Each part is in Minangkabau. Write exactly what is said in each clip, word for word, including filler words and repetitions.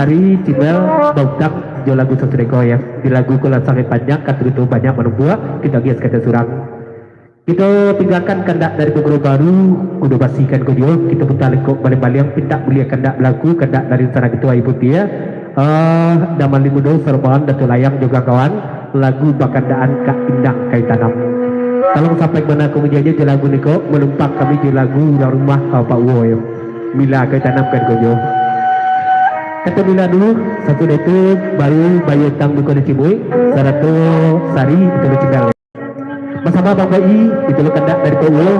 Ari Cimel bautang jo lagu sasudah ko, ya. Di lagu ko lah sangaik panjang, kan kito banyak manumpuak, kito agiah sakali surang. Kito tinggakan kandak dari panguru baru, kudo basikan ko juo, kito puta lengkok baliang-baliang, pintak buliah kandak balaku, kandak dari rencana kito ari putiah, ya. Ah, Damali Mudo, Sarombongan, Datuak Layang jo kawan-kawan, lagu Bakandaan Kak Indang Kai Tanam. Tolong sampai ka mano ko manjajah jo lagu niko, manumpang kami jo lagu Urang Rumah, ah, Pak Uwo, yo. Mila Kai Tanam kan ko juo. Kato mila dulu, sasudah itu baru Bayu Tang Duko Cibuik, sarato Sari Duko Cinggal. Basamo Bang Bai, itu lo kandak dari Pak Uwo,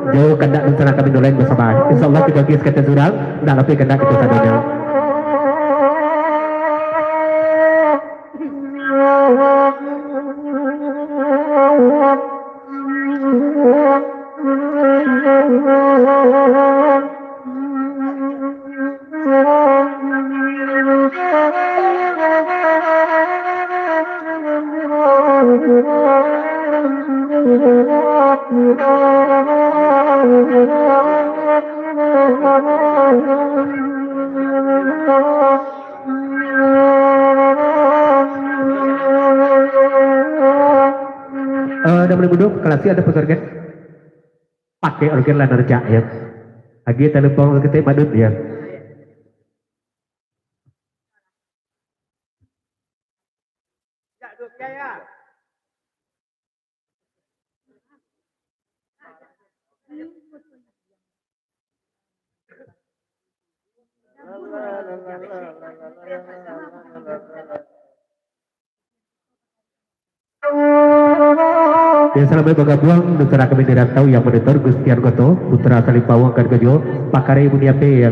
jo kandak rencana kami nolain basamo. Insya Allah kito agiah sakali surang, ndak lapeh kandak kito sadonyo. Eh, Damali Mudo, kalasi ado pakai organ? Pakai organ lah nan rancak, ya. Agiah talempong saketek badut, ya. Yang salamaik bagabuang, Putra kami di rantau yang monitor, Gustian Koto, Putra Salipawang kan ko juo, pakari bunyi ape, ya.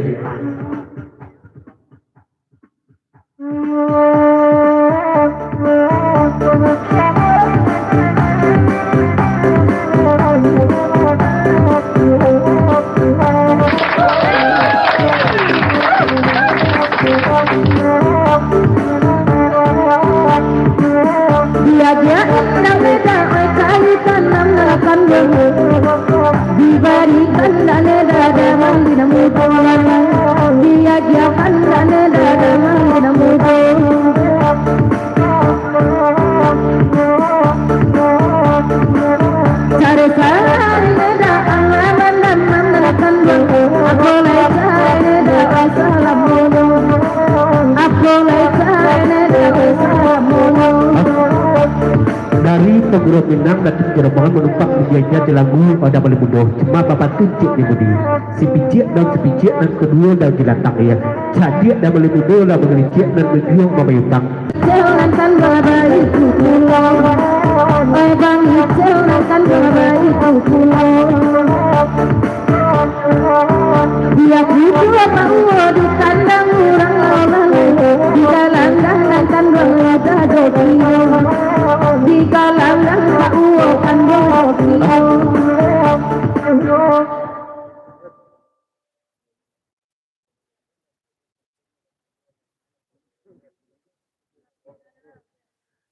Diagiah indak beda, oi, kai tanam nan kanduang. Dibarikan dane dada mandi namuto. Diagiahkan dane dada mandi namuto. Cari-cari neda, alaman dan mandakan. Apo lai cari neda, asalamualaikum. Apo lai cari neda, asalamualaikum. Dari Pangurau Minang, Datuk Jerombangan manumpang dijaja di lagu Damali Mudo. Cuma bapatun cik di budi. Sipiciak daun sipiciak, nan kaduo daun jilatang, ya. Cadiak Damali Mudo lah mangaliciak, nan manjuang mamayutang. Jangankan babaik pulo, eh, bang, jangankan babaik pulo. Dia kudu apa uwo di kandang urang lawan, di kalangan nan kandang udah jokio, di kalangan pak uwo kandang jokio.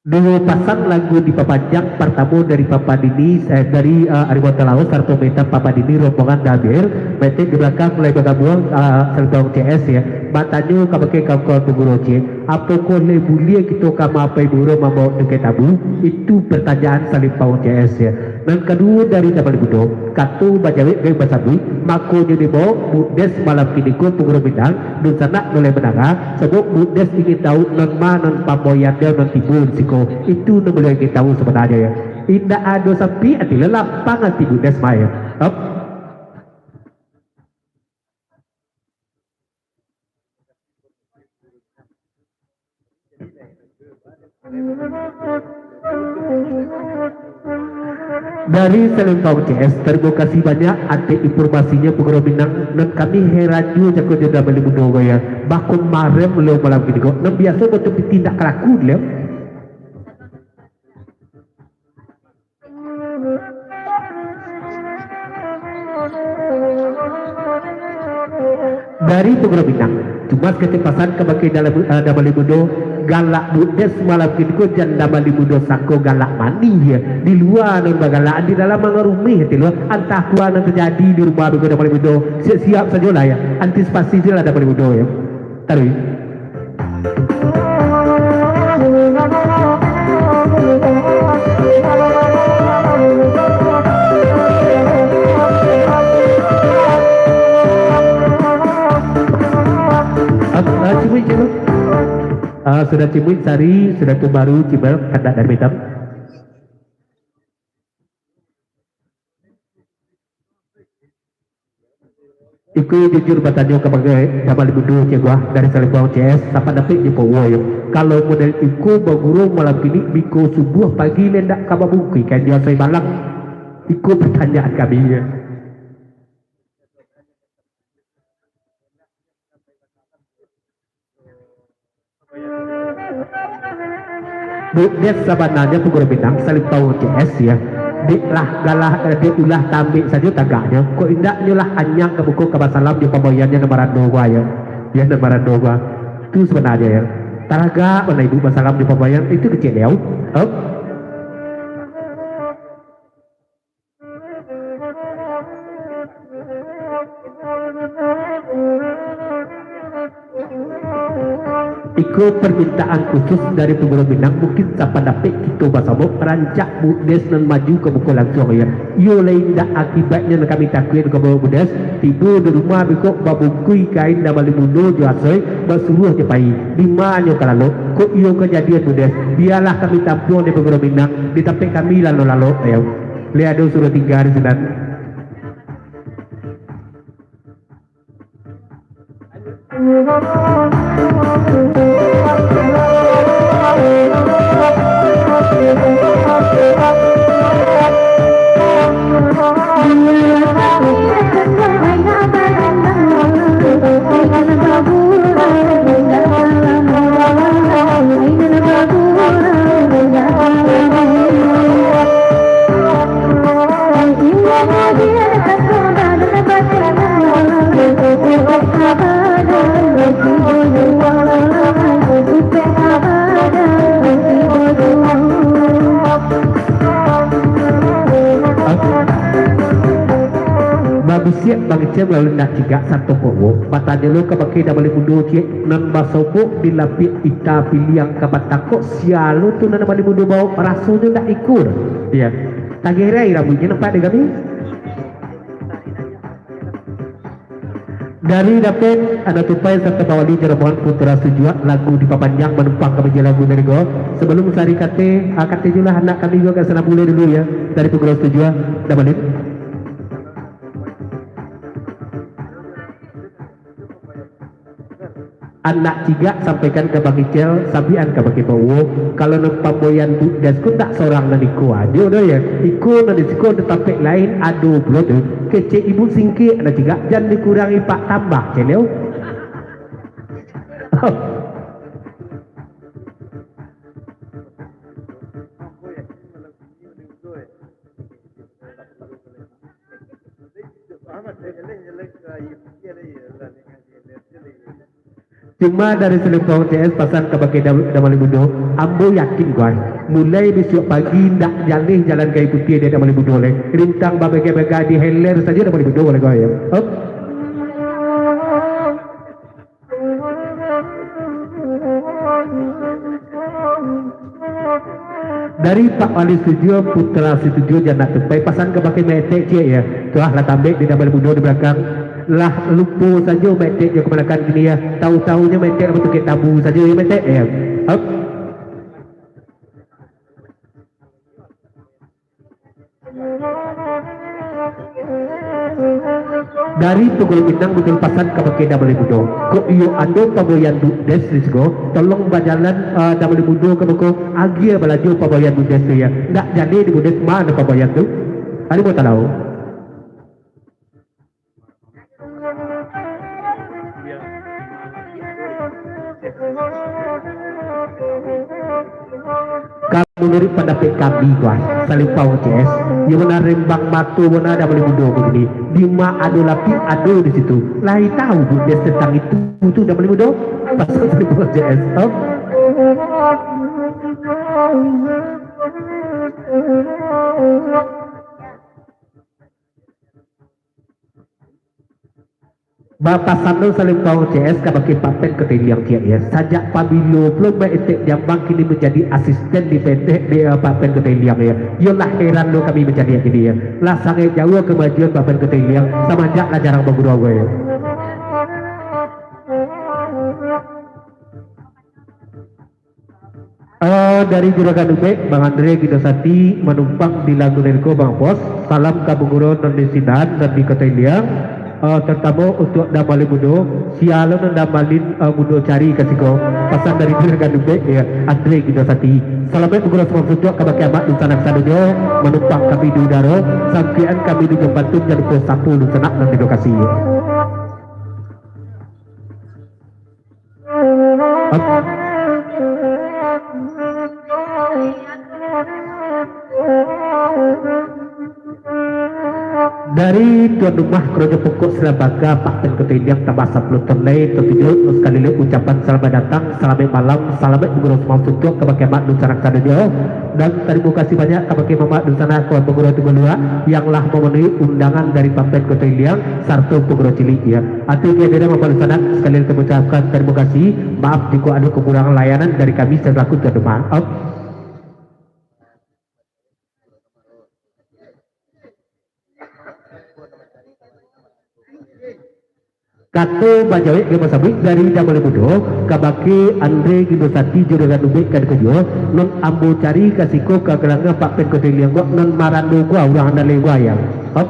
Duo pasang lagu dipapanjang, partamo dari Papa Dini, eh, dari, eh, Ari Mata Laos, sarato minta Papa Dini rombongan Dabir, metek di balakang mulai bagabuang, eh, Salibawang C S, ya. Batanyo kabake kawan-kawan pangurau, cek, apokoh lai buliah kito ka maapai buruah mambaok tungkai tabu? Itu partanyaan Salibawang C S, ya. Nan kaduo dari Damali Mudo, kato bajawek gaek basambuik, mako nyo dibaok Bukdes malam kiniko pangurau Minang, dunsanak nulai mandanga, sabab Bukdes ingin tahu nan ma nan pamboyan dia nan tibo di siko. Itu nan baliau ingin tahu sabananyo, ya. Indak ado sampiak ati, lapang ati Bukdes mah, ya. Hop. Dari Salintong C S, tarimo kasih banyak atas informasinyo, pangurau Minang, nan kami heran juo cako jo Damali Mudo ko, ya. Bako marem lo malam kini ko, nan biaso batua pitih ndak kalaku lo. Dari pangurau Minang, cuma saketek pasan kabake Damali, eh, Damali Mudo, galak Bukdes malam kini ko jan Damali Mudo sangko galak manih, ya. Di lua nan bagalak, di dalam mangarumih, ati lo. Antah apo nan tajadi di rumah beko Damali Mudo, siap-siap sajolah, ya. Antisipasi sajolah Damali Mudo, ya. Taruih. Ah, ah, cimuik, cimuik. Ah, sudah cimuik sari, sudah tu baru cimuik, kandak dari hitam. Iko jujur batanyo kabake Damali Mudo, Cik Guah, dari Salimbuang C S, sapandapek jo Pak Uwo yo. Kalau model iko baguru malam kini, biko subuah pagi le ndak ka babungkui kain jo asoi balang? Iko pertanyaan kami yo. Bukdes sabananyo Paguru Minang, Salimbuang C S yo. Dek lah galah, eh, dek ulah tambik sajo tagaknyo. Kok indaknyo lah anyang ka muko ka basalam jo pambayannyo nan marando gua yo. Yo nan marando gua. Tu sabananyo yo. Taragak bana ibu basalam jo pambayan itu kecek liau. Hop. Iko permintaan khusus dari Paguru Minang, mungkin sapandapek kito basamo rancak Bukdes nan maju ka muko lansuang yo. Iyo lai indak akibatnyo nan kami takuik ka Bukdes, tibo di rumah bikok babungkui kain Damali Mudo jo asoi basuruah jo pai. Dima nyo ka lalok, kok iyo kajadian Bukdes, bialah kami tampuang di Paguru Minang, di tampek kami lalo-lalo yo. Lai ado suruah tingga di sinan. Babisiak Bang Icel lalu nak cigak sato kowo, batanyo lo kabake Damali Mudo ciek nan basobok di lapiak ita piliang ka batakok, sia lo tu nan Damali Mudo baok, rasonyo ndak ikur. Iyo. Tagerai rambuiknyo nampak dek kami. Dari dapek anak tupai sarto bawali jo rombongan Putra Satujuak, lagu dipapanjang manumpang ka meja lagu dari ko. Sabalum sari kate, ah, kate julah anak kami juo ka Sanabulai dulu yo, dari Paguru Satujuak, Damali. Anak cigak sampaikan ka Bang Icel, sabian kabake Pak Uwo, kalau nan pamboyan Bukdes ko ndak sorang nan iko ajo doh yo. Iko nan di siko di tampek lain ado pulo tu. Kecek ibu singkek anak cigak, jan dikurangi pak tambah, celeu. Cuma dari Salimbuang C S pasan kabake Dam-, Damali Mudo, ambo yakin, guai, mulai bisuak pagi ndak jaleh jalan ka Putiah dek Damali Mudo lai. Rintang babega-bega di heler sajo Damali Mudo lai, guai, yo. Hop. Dari Pak Wali Satujuak, Putra Satujuak, Janak Tupai, pasan kabake Mak Etek ciek, yo. Tu lah, lah tambek di Damali Mudo di balakang. Lah lupo sajo Mak Etek jo kamanakan kini, yo. Tahu-tahunyo Mak Etek lah batukek tabu sajo, yo, Mak Etek, yo. Hop. Dari Tunggul Pinang Butul pasan kabake Damali Mudo. Kok iyo ado pamboyan Bukdes di siko, tolong bajalan, eh, Damali Mudo ka muko, agiah balajo pamboyan Bukdes tu, yo. Ndak jaleh di Bukdes ma nan pamboyan tu. Ari mau tahu. Ka manuruik pandapek kami, guai, Salimbuang C S, iyo bana rembang mato bana Damali Mudo ko kini. Dima ado lapiak, ado di situ. Lai tahu Bukdes tantang itu tu Damali Mudo? Pasan Salimbuang C S. Hop. Papasan tu Salimpauang C S kabake Pak Pen Kota Iliang ciek, yo. Sajak pabilo pulo Mak Etek Jambang kini manjadi asisten di P T di, eh, Pak Pen Kota Iliang, yo. Iyolah heran lo kami manjadi kini, yo. Lah sangaik jauah kamajuan Pak Pen Kota Iliang, samanjak lah jarang bagurau, yo. Eh, dari Juragan Ubek, Bang Andre Ginosati, manumpang di lagu niko, Bang Bos. Salam ka pangurus nan di sinan, nan di Kota Iliang. Eh, tarutamo untuak Damali Mudo, sia lo nan Damali, eh, Mudo cari ka siko. Pasan dari Juragan Ubek, yo, Andre Ginosati. Salamaik pangurus Sumansutuak kabake amak dunsanak sadonyo, manumpang kami di udaro, sangkuikan kami di jambantun, jan lupo sapu dunsanak nan di lokasi. Dari tuan rumah karajo pokok Silabaga, Pak Pen Kota Iliang, tambah sapuluah ton lai, tatuju sakali lai ucapan salamaik datang, salamaik malam, salamaik pangurus Sumansutuak kabake amak dunsanak sadonyo. Dan tarimo kasih banyak kabake mamak dunsanak, kawan pangurus Tunggaluak, yang lah mamanuhi undangan dari Pak Pen Kota Iliang sarato pangurus cilik, yo. Ateh kehadiran mamak dunsanak, sakali lagi kami ucapkan tarimo kasih. Maaf jikok ado kakurangan layanan dari kami salaku tuan rumah. Om. Kato bajawek ka basabuik dari Damali Mudo, kabake Andre Ginosati Juragan Ubek ka dikojo, nan ambo cari ka siko ka galangan Pak Pen Kota Iliang ko, nan marando ko urang nan lewat, yo. Om.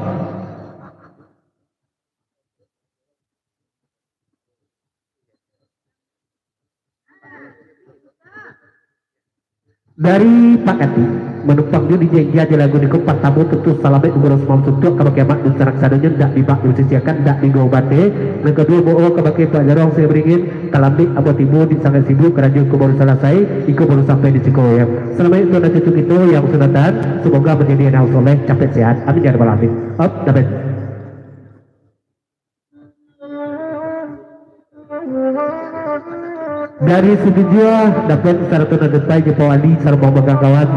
Dari Pak Ati, manumpang jo di jenggia jo lagu niko, partamo tantu salamaik pangurus Sumansutuak kabake amak dunsanak sadonyo, ndak dibak disisiakan, ndak digau bate. Nan kaduo, moho kabake Pak Jarong Sri Beringin, talambek ambo tibo, dek sangaik sibuk, karajo ko baru salasai, iko baru sampai di siko, yo. Salamaik untuak anak cucu kito yang sunatan, samoga manjadi anak soleh, capek sehat. Amin ya rabbal alamin. Om, Damai. Dari Situjuah, Dapen sarato nan depan jo Pak Wali, sarumah magang kawan.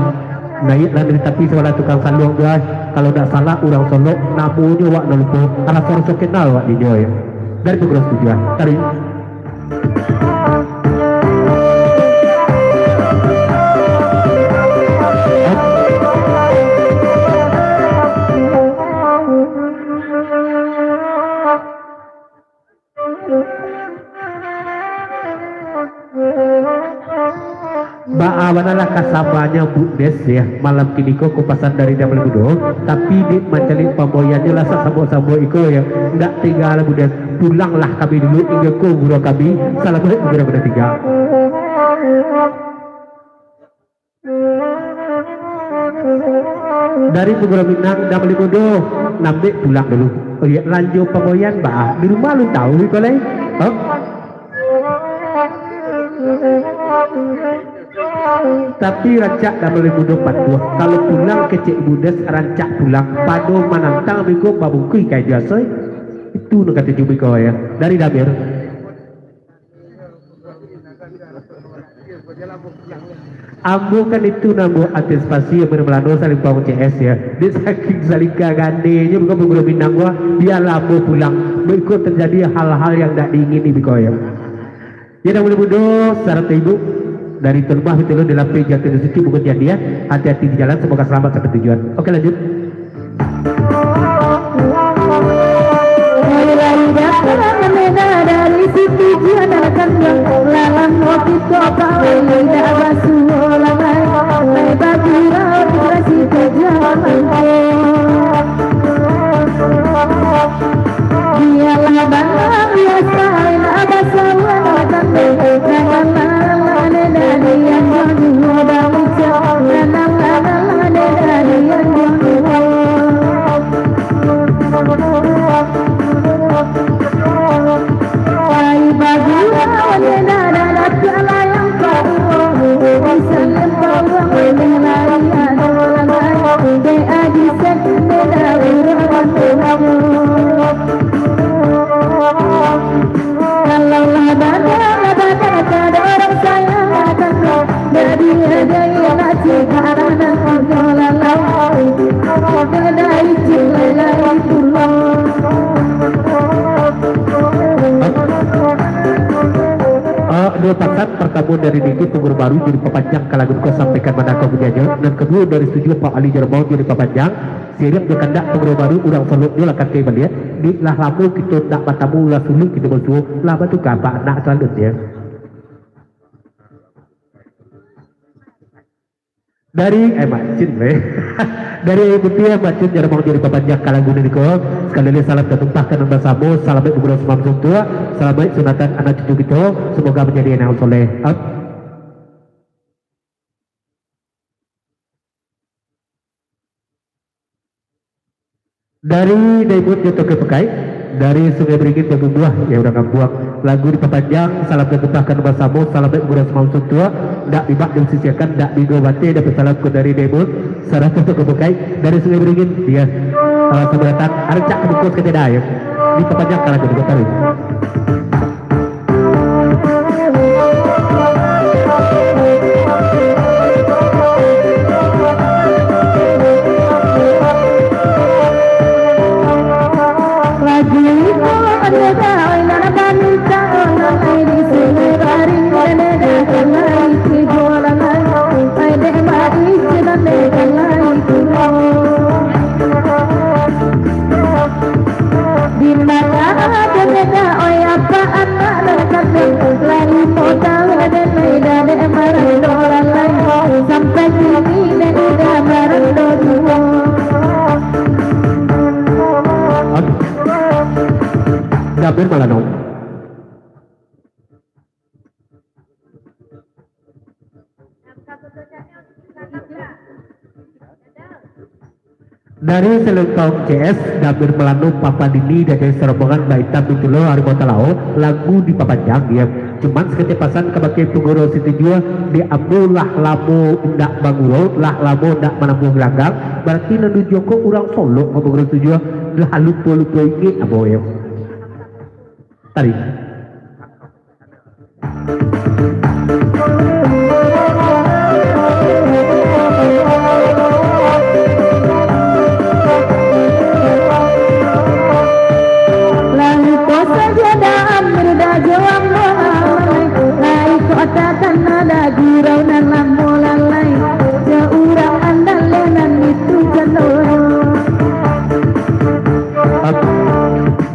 Naiaklah dari tapi sabalah tukang saluang tu, ai. Kalau ndak salah urang Solok, namonyo wak nan lupo. Araso-raso kenal wak dinyo, yo. Dari pukul Situjuah, tarik. Baa bana lah kasabanyo Buk Des, yo, malam kiniko ko pasan dari Damai Mudo, tapi dek mancaliak pambawaiannyo lah sasamo-samo iko, yo, ndak tega lah Buk Des, pulanglah kami dulu, inggo ko guru kami, salamaik guru nan tigo. Dari Pugoro Minang, Damai Mudo, nambek pulang dulu. Oh iyo, lanjo pambawaian baa, di rumah alun tahu iko lai. Hah? Tapi rancak Damai Mudo patuah, kalau pulang kecek Buk Des, rancak pulang, pado manantang beko babungkuih kayo biaso. Itu nan katuju beko, yo. Dari Damir. Ambo kan itu nan ambo antisipasi, Amir Melano, Salimpauang C S, yo. Dek saking salingka ganenyo, bukan Pugoro Minang ko, bialah ambo pulang. Beko terjadi hal-hal yang ndak diingini beko, yo. Yo, Damai Mudo, sarato ibu, dari Tuan Rumah Pitulun di Lapeh Jatuh di Suci, bukan jadi, yo. Hati-hati di jalan, semoga selamat sampai tujuan. Oke, lanjut. Pasan partamo dari Niki, panguru baru jadi papanjang ka lagu ko sampaikan manangkok bunyanyo. Nan kaduo dari Sujuah Pak Ali Jaromau jadi papanjang. Siriang jo kandak panguru baru urang Solok nyo lah katai baliak. Di lah lamo kito ndak batamu, lah sulik kito basuo, lah batuka Pak anak salanjuiknyo. Dari, eh, Mak Cin, eh. Dari Putih, Mak Cin, Jaromau jadi papanjang ka lagu niko. Sakali lai salam tatumpahkan nan basamo. Salamaik bagurau samalam suntuak. Salamaik sunatan anak cucu kito. Samoga manjadi anak soleh. Am. Dari Daimut jo Toke Pakai, dari Sungai Beringin Babubuah, ya urang kampuang. Lagu dipapanjang, salam tatumpahkan basamo, salamaik bagurau samalam suntuak, ndak bibak diusisiakan, ndak bigo bateh, dapek salam ko dari Daimut, sarato Toke Pakai, dari Sungai Beringin, ya. Salam, selamat datang, rancak ka bungkus ka tiada, ya. Dipapanjang ka lagu niko taruih. Di mano ado beda, oi, apak anak nan kanduang, limo taun den lai dak dek marando lalai, sampai kini den indak marando juo. Aduh. Dak ben malah dong. Dari Selempang C S, Damir Melano, Papa Dini, Dajai Serombongan, Baitam Bitulo, Harimau Talao, lagu dipapanjang, ya. Cuman sakecek pasan kabake Pangurau Situjuah, di ambo lah lamo indak bangurau, lah lamo indak manambuah galanggang, barati nan dijoko urang Solok ka Pangurau Situjuah, lah lupo-lupo ingek ambo, ya. Tadi. Lalu ko sajo daan murda jo ambo, lai kok takana da gurau nan lamo lalai, jo urang andal nan itu jano.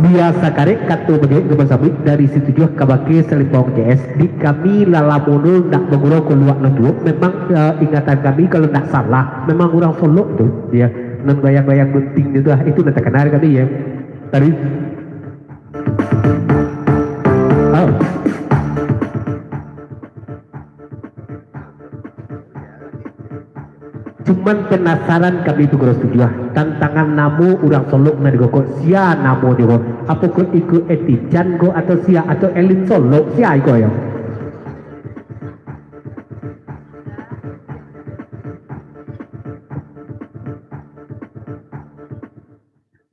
Biasa karek kato bagaik gaban sabuik dari Situjuah kabake Salimpawang C S. Di kami lah lamo ndak bangurau kaluak nan tuo. Memang, eh, ingatan kami kalau ndak salah, memang urang Solok tu, ya. Nan goyang-goyang gunting tu lah, itu nan takana kami, ya. Tadi. Oh. Cuman penasaran kami tu, Guru Situjuah, tantangan namo urang Solok nan digokok, sia namo nyo ko? Apokoh iko Etican ko atau sia, atau Elin Solok, sia iko yo?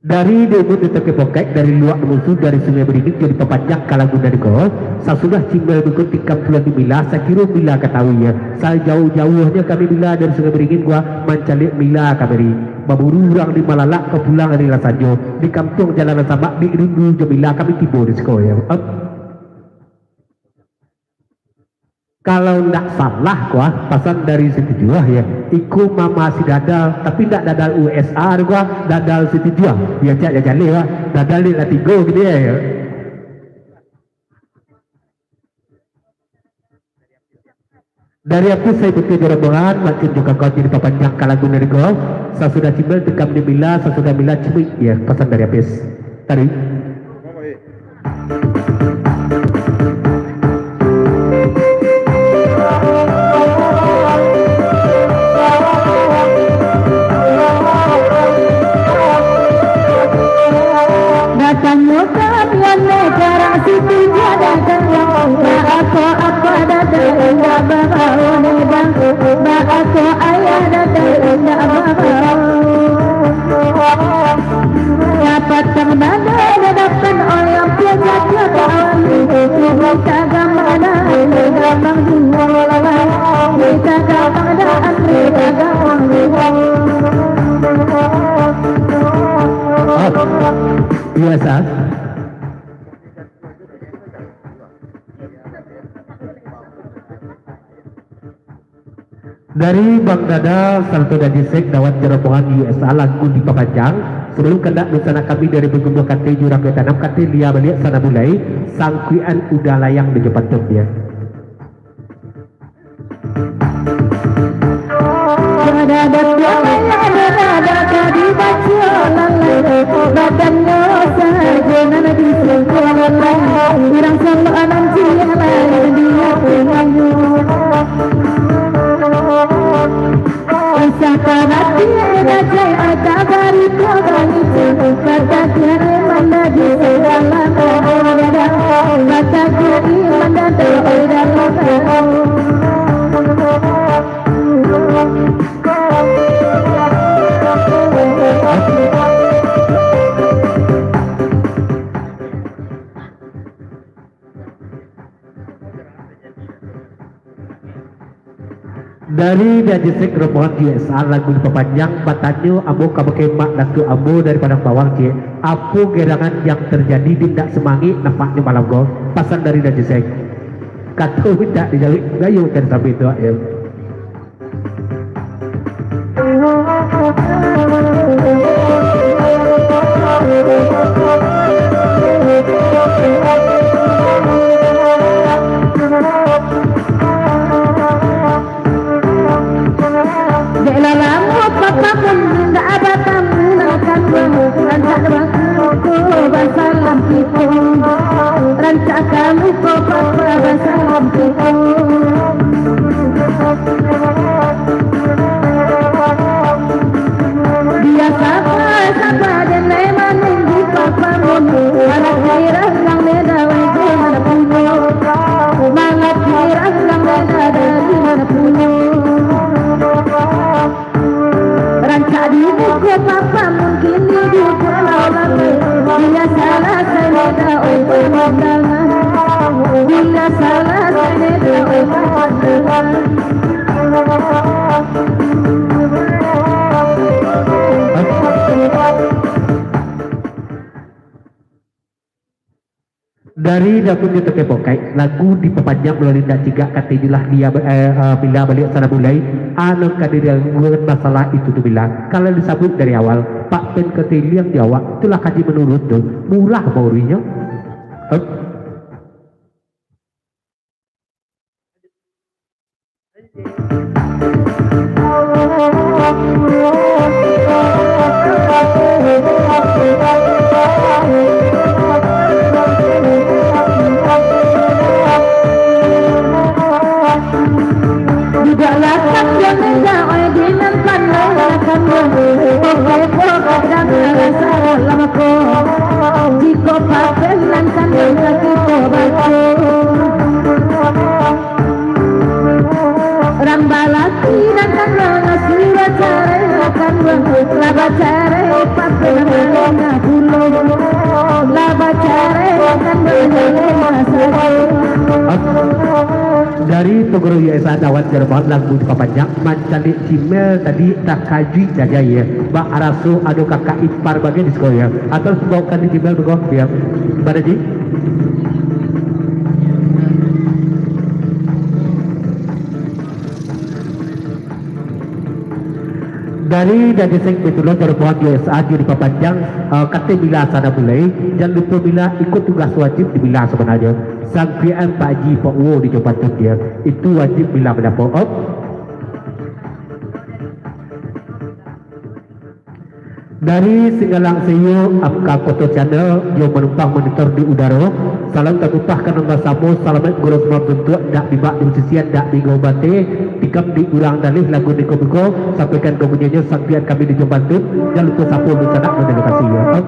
Dari Daimut di Toke Pakai, dari Luak Musu, dari Sungai Beringin, jadi papanjang ka lagu nan ko. Sasudah Cimbel bikun tikam pulang di Mila, sakiro Mila ka tahu, ya. Sajauah-jauahnyo kami Mila dari Sungai Beringin, gua mancaliak Mila kamari. Baburu urang di Malalak, ka pulang ari lah sanjo. Di kampuang jalan nan samak, di rindu jo Mila, kami tibo di siko, ya. Ap. Kalau ndak salah ko, ah, pasan dari Situjuah, ya. Iko mama si Dadal, tapi ndak Dadal U S A tu ko, ah, Dadal Situjuah. Bia cak jajaleh, ah. Dadal ni lah tigo gitu, ya, ya. Dari Apis, saya putih di rombongan, makin juga kau jadi papanjang ka lagu nan ko. Sasudah Cimbel tikam di Mila, sasudah Mila cimuik, ya, pasan dari Apis. Tadi. Batanyo kami aneh karang situ tiada kandang, baa kok apak Dadal indak babao nidang, baa kok ayah Dadal indak babao. Kapatang bana di dapan orang tua jatuh kawan. Kita gamang dah, kita gamang jual. Kita gamang dah, kita gamang jual. Biasa. Dari Bang Dada sarato Dajisek dawat jo rombongan U S A lagu dipapanjang. Sabalum kandak dunsanak kami dari Bukun Buah Kateh Jurang Gai Tanam Kateh Lia Baliak Sana Bulai, Sangkuikan Uda Layang di Jepantun dia. Badannyo sajo nan disangko lalai, urang salok nan ciek lain dia punyo. Usah paratian dajai ada barito baitu, batagiah mandadi sagalo, batagiah mandadi dalam. Dari Dajisek rombongan U S A lagu dipapanjang, batanyo ambo kabake mak datuak ambo dari Padang Bawang, ciek, apo gerangan yang terjadi di ndak semangik nampaknyo malam ko? Pasan dari Dajisek. Kato mintak dijawek, gayo cari sampai tu, ya. Dek lah lamo papa pun indak batamu, nak kamu rancak baku basalam kito, rancak kamu ko papa basalam kito. Biasa sapa den lai manunggu papa mun, malah kirang nang beda wae mana punyo, malah kirang nang beda dari mana punyo. Rancak di muko papa mungkin di duko lawan. Biasalah sayo dah oi pemandangan. Biasalah sayo dah oi pemandangan. Dari Dapun Juto Kepokai, lagu dipapanjang malalui indak cigak, kato julah dia, eh, eh, Mila Baliak Sana Bulai, a nan ka diragukan masalah itu tu Mila, kalau disabuik dari awal, Pak Pen katiliang di awak, itulah kaji manurun tu, murah maurinyo. Hep. Budak lakang yang indah, oi, di nan pandai lakang, oi. Oke, kok kadang rasa lama, kok. Jiko pakai nan kandang kaki, kok baco. Urang balaki nan kandang, sudah carai lakang, oi. Lah bacarai pakai nan pulo. Lah bacarai lakang, oi, lah sajo. Dari Pogoro U S A dawat jo rombongan lagu dipapanjang, mancaliak Cimel tadi takajuik sajo, yo. Bak raso ado kakak ipar bagai di siko, yo. Atau baokan di Cimel tu ko, yo. Bana, Ji? Dari Dajisek Baitullah jo rombongan U S A jo dipapanjang, eh, kato Mila Sana Bulai, jan lupo Mila, iko tugas wajib di Mila sabananyo. Sangkuikan Pak Haji Pak Uwo di Jobatan dia, itu wajib Mila mandapek. Op. Dari Singgalang Seiyo, Amka Koto Channel, jo manumpang monitor di udaro, salam tatutahkan nan basamo, salamaik gurau sumambah tuntuak, dak bibak di sisian, dak bingau bateh, tikam di urang dalih lagu niko muko, sampaikan ka munyinyo sangkuikan kami di Jobatan, jan lupo sapo dunsanak, terima kasih, yo.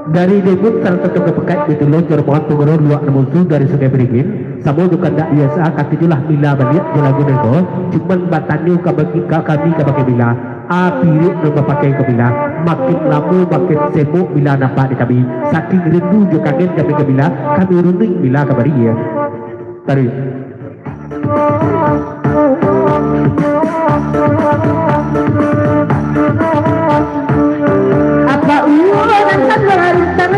Dari Debut sarato Tongga Pekak di Tulun, jo rombongan pangurus luak nan musuh dari Sungai Beringin, samo jo kandak biaso, katujulah Mila baliak jo lagu nego, cuman batanyo ka bagi, ka kami, ka bagi Mila, a pirik nan bapakai ka Mila, makin lamo makin semok Mila nampak di kami, saking rindu jo kangen kami ka Mila, kami runduik Mila kamari, yo. Apa uwo nan kan marintang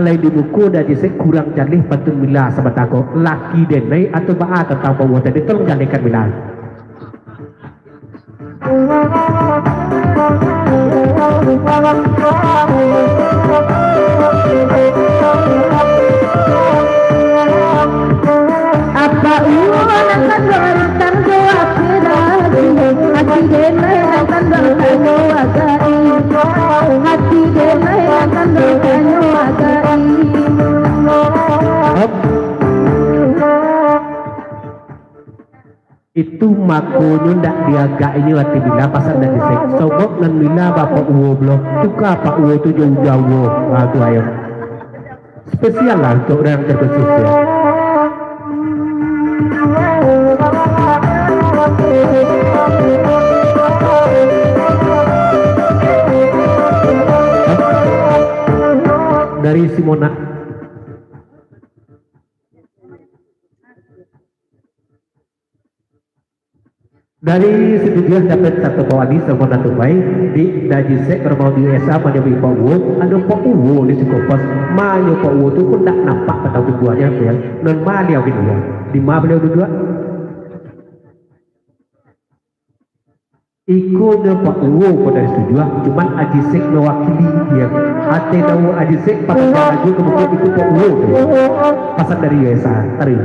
Lain di muko Dek Aji Sek kurang jaleh pantun Mila sabanta ko. Laki denai atau baa tantang Pak Uwo tadi, tolong jalehkan Mila. Apak Uwo nan kanduang rintang jo api lagi, hati denai nan kanduang tanyo agai, hati denai nan kanduang tanyo agai. Itu makonyo ndak diagak inyo ati Mila, pasan Dek Aji Sek. Sobok nan Mila ba Pak Uwo pulo, tuka Pak Uwo tu jo Uja Uwo. Ha, tu ayo. Spesial lah untuk urang terkhusus, ya. Dari Simona. Dari Situjuah dapek satu Pak Wali, Salmon Datuk Bai, di Dek Aji Sek Barmau di U S A, manyo bi Pak Uwo, ado Pak Uwo di Sukopos, manyo Pak Uwo tu pun ndak nampak patang tubuahnyo, ya. Non ma liau kini, ya? Di ma baliau duduak? Iko nyo Pak Uwo ko dari Situjuah, cuman Aji Sek mewakili, ya. Ate nawo Aji Sek pakai laju ka muko iko Pak Uwo tu. Pasan dari U S A, tarik.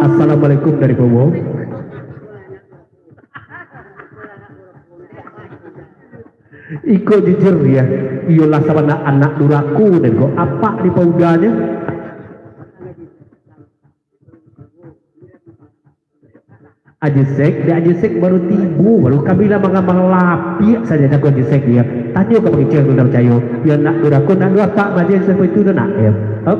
Assalamualaikum dari Bowo. Iko jujur, ya, iyolah sabana anak durako den ko, apak di paudanyo. Aji Sek, dek Aji Sek baru tibo, baru kami lah mangambang lapiak sajo jago Aji Sek, ya. Tanyo ka pangicil tu ndak picayo. Ya, nak durako, nak durapak, Aji Sek itu dah nak, ya. Hop.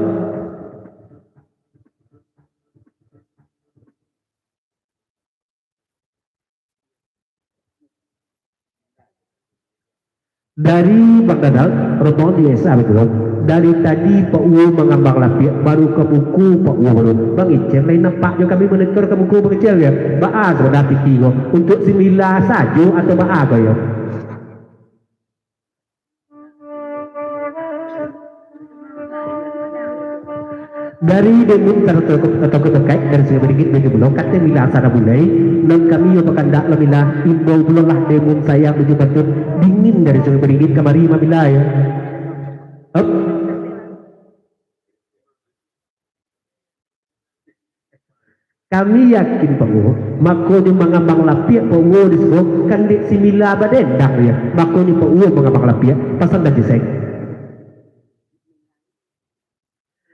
Dari Bang Dadang, rombongan di S A betul. Dari tadi Pak Uwo mangambang lapiak, baru ka muko Pak Uwo baru. Bang Icel lain nampak jo kami monitor ka muko Bang Icel ya. Baa sudah piti ko, untuk si Mila sajo atau baa ko yo? Dari Demun Taroko, Taroko Tongkaik, dari Sungai Beringin, Bojong Bulo, kato Mila Sana Bulai, nan kami yo bakandak lah Mila, imbau pulo lah Demun Sayang, Bojong Bantun, dingin dari Sungai Beringin kamari mah Mila yo. Hop. Kami yakin, Pak Uwo, makonyo mangambang lapiak Pak Uwo di siko, kan dek si Mila badendang yo, makonyo Pak Uwo mangambang lapiak, pasan Aji Sek.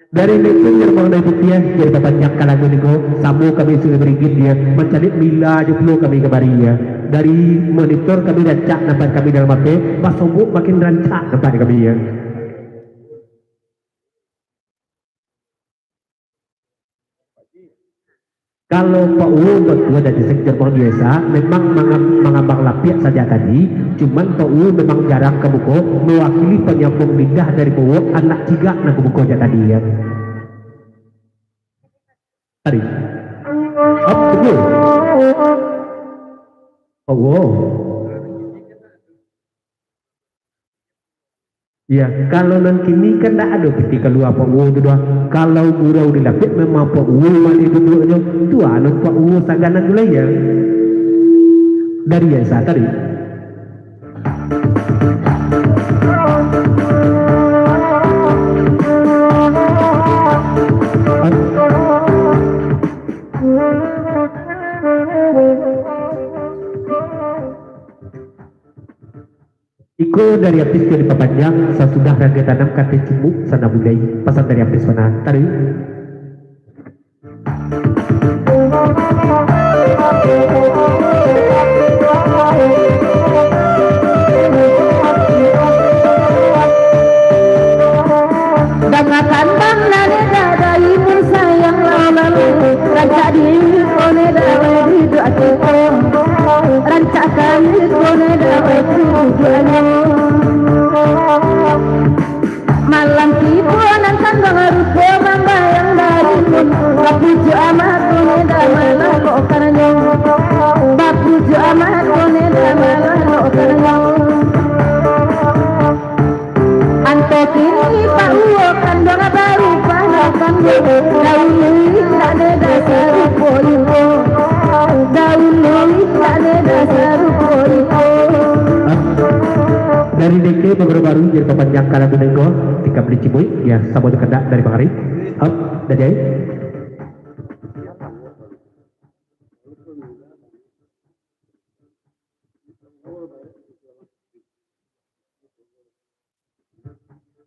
Dari Medan, Gerbang Dari Putiah, jadi babanyak kalangan niko, samo kami Sungai Beringin yo, mancaliak Mila jo pulo kami kamari yo. Dari monitor kami rancak nampak kami dalam H P, basobok makin rancak nampak kami yo. Kalau Pak Uwo batua dari sektor Bang Desa, memang mangam-, mangambang lapiak sajak tadi, cuman Pak Uwo memang jarang ka muko, mewakili penyambung lidah dari Pak Uwo, anak cigak nan ka muko sajak tadi, yo. Tadi. Hop, betul. Pak Uwo. Iya, kalau nan kini kan ndak ado piti kalua Pak Uwo tu doh. Kalau gurau di lapiak memang Pak Uwo mah di duduaknyo. Tu anu Pak Uwo saganan tu lah, iya. Dari Esa tadi. Iko dari Apis ka dipapanjang, sasudah raga tanam kateh cimuk sana bulai, pasan dari Apis bana. Taruih. Dangakan bang nani dadai mun sayang lalu-lalu, rancak Daun luwih indak neda sarupo iko. Daun luwih indak neda sarupo iko. Dari D K baru-baru jadi papanjang kalam dengo, tika beli cibuik, ya, samo tu kandak dari Bang Ari. Hap, dah jadi.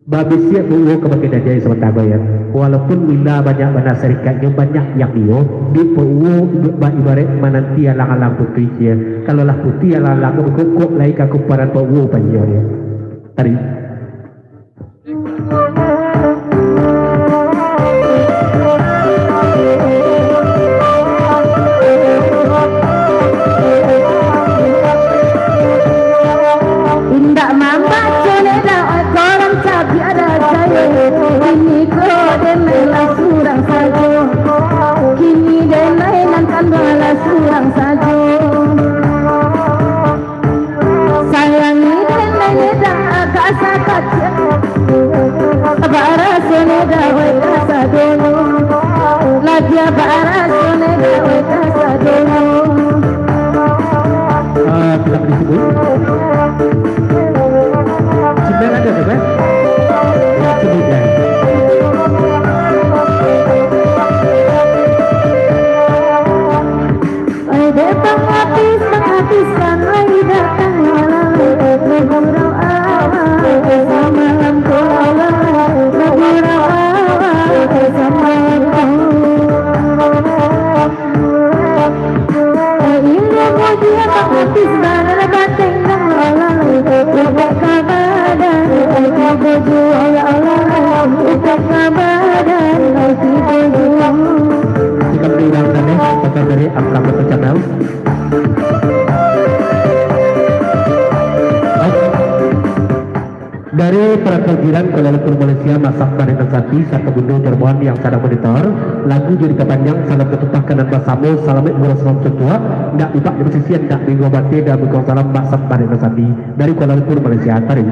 Babisiak bauwo kabake dajai samantaro, ya. Walaupun mila banyak bana sarikatnyo, banyak yang iyo, di pauwo iduik bak ibaraik mananti alang-alang putuih, ya. Kalau lah putuih alang-alang, kok lai ka kumparan pauwo payuah, ya. Tarik. Indak mambaco neda, oi korang cabiak ado sayo. Kini ko denai lah surang sajo. Kini denai nan kanduang lah surang sajo. Sayangi denai neda agak sakacik. Baraso neda wai kasadonyo. Labiah baraso neda wai kasadonyo. Ah, tidak disebut. Sembilan ada, kan? Tidak disebut, ya. Oi dek pangabih, mangabihkan, oi datang lalai, bagurau awak samalam ko lalai, bagurau awak samalam ko. Oi indak muji mangabih, badan batenggang lalai, ubek ka badan, oi tibo juo ya Allah, ubek ka badan, oi tibo juo. Jika mengundang kami, pesan dari Angka Betul Channel. Dari Perantau Jiran Kuala Lumpur, Malaysia, masak barek nan sati, sarto Bundo Jerman yang sadang monitor. Lagu jadi kapanjang, salam katumpah kanan basamo, salamaik bulan salam suntuak, ndak ibak di basisian, ndak bingung bate, dan bukong salam, masak barek nan sati. Dari Kuala Lumpur, Malaysia, tarik.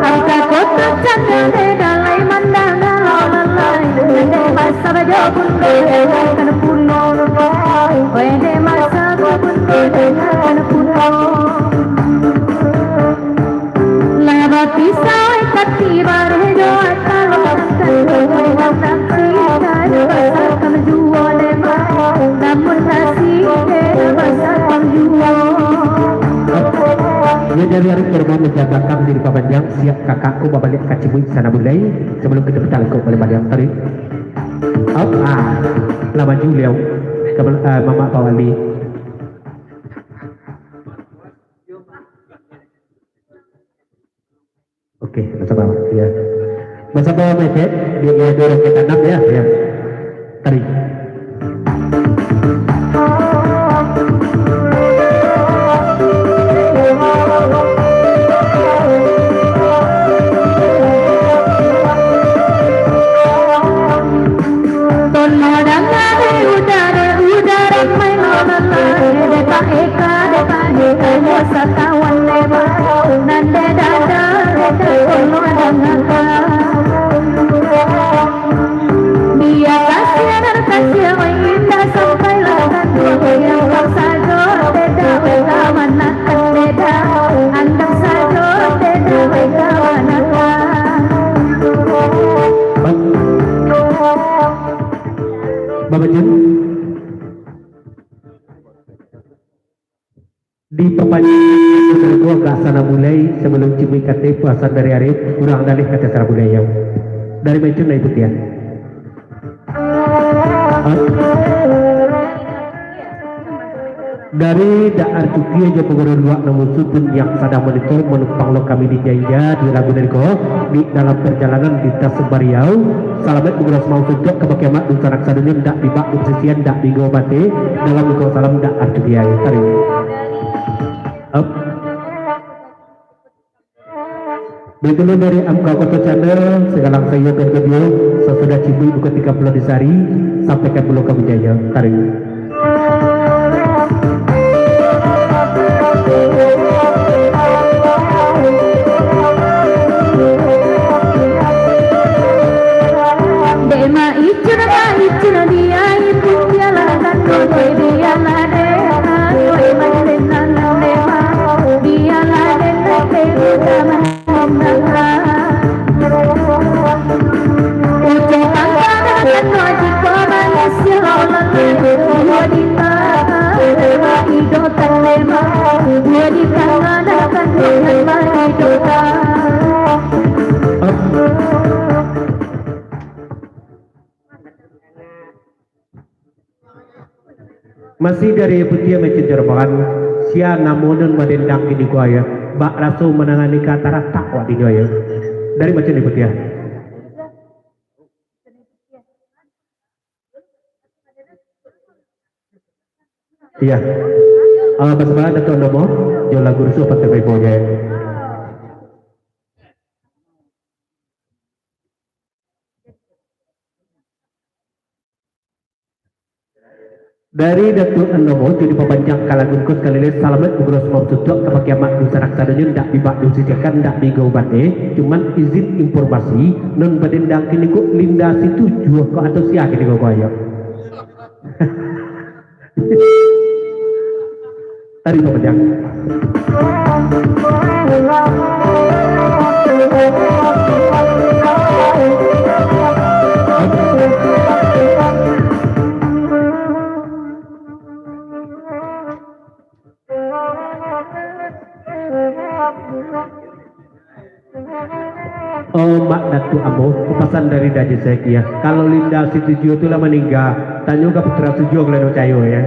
Angka kotak canda dek dalai mandanga lalai. Dek masa bajo bundo dek kana pulo. Weh dek masa bajo bundo dek kana pulo. Lah bapisah kati bareh jo ata lo, basakam juo dema, namun nasi dek basakam juo. Ya, dari hari ke rumah menjaga kami di Papanjang, siap kakakku babaliak ka Cibuik sana bulai, sebelum kita putar kau balik-balik tadi. Up, ah, lah maju liau, ke, ah, Mamak Pawali. Oke, basamo, ya. Basamo, Mepet, di, ya, dorong ke tanam, ya, ya. Tarik. Ton madanga dek udara, udara main lalai, dek Pak Eka, dek Pak Eka, yo satawan dek Pak, nan dek dada, dek dada, ton madanga ka. Biak kasiah nan kasiah, wai indak sampai lah tantu, yang kau sajo, dek dada, wai ka mana. Beda, andam sajo, beda, beda, manakah? Babajan. Di papanjang lagu agak sana mulai, sebelum Cibuik kate puasan dari Arif, kurang dalih kate sana mulai, yo. Dari Maicun dari Putian. Dari Dak Artukia jo panguru luak nan musuh pun yang sadang monitor, manumpang lo kami di janja di lagu dari ko, di dalam perjalanan di tas Bariau. Salamaik mangurus mau suntuak ka bakiamat, dunsanak sadonyo ndak dibak, di pasisian ndak digo bate, dalam duka salam Dak Artukia. Tarik. Up. Baitulah dari Amka Koto Channel, sagalang sayo dan kaduo, sasudah cibuik buka tiga puluah di sari, sampaikan pulo ka bujanya. Tarik. Dek ma icun, ma icun, dia ibu, bialah kan, bialah dek, dek ma, dek ma, bialah dek, dek, dek ma. Masih dari Putiah Mecen Jorobangan, sia namo nan badendang kini ko yo, bak raso manangani ka taratak wak dinyo yo. Dari macam ni Putiah? Iya. Ah, basamaran Datuak Nomo, jo lagu rusuh Pantai Bebo je. Dari Datuak Nomo, jadi papanjang ka lagu ko sakali lai, salamaik umrah sumambah sutuak, ka pakiamat dunsanak sadonyo, ndak bibak diusisiakan, ndak bigo ubate, cuman izin informasi, non badendang kini ko Linda Situjuah ko atau sia kini ko, ko ayo. Tarik papanjang. Oh, Mak Datuak ambo, pasan dari Daji Sek, ya. Kalau Linda Situjuah tu lah maningga, tanyo ka Putra Sujuah kalau ndak picayo, ya.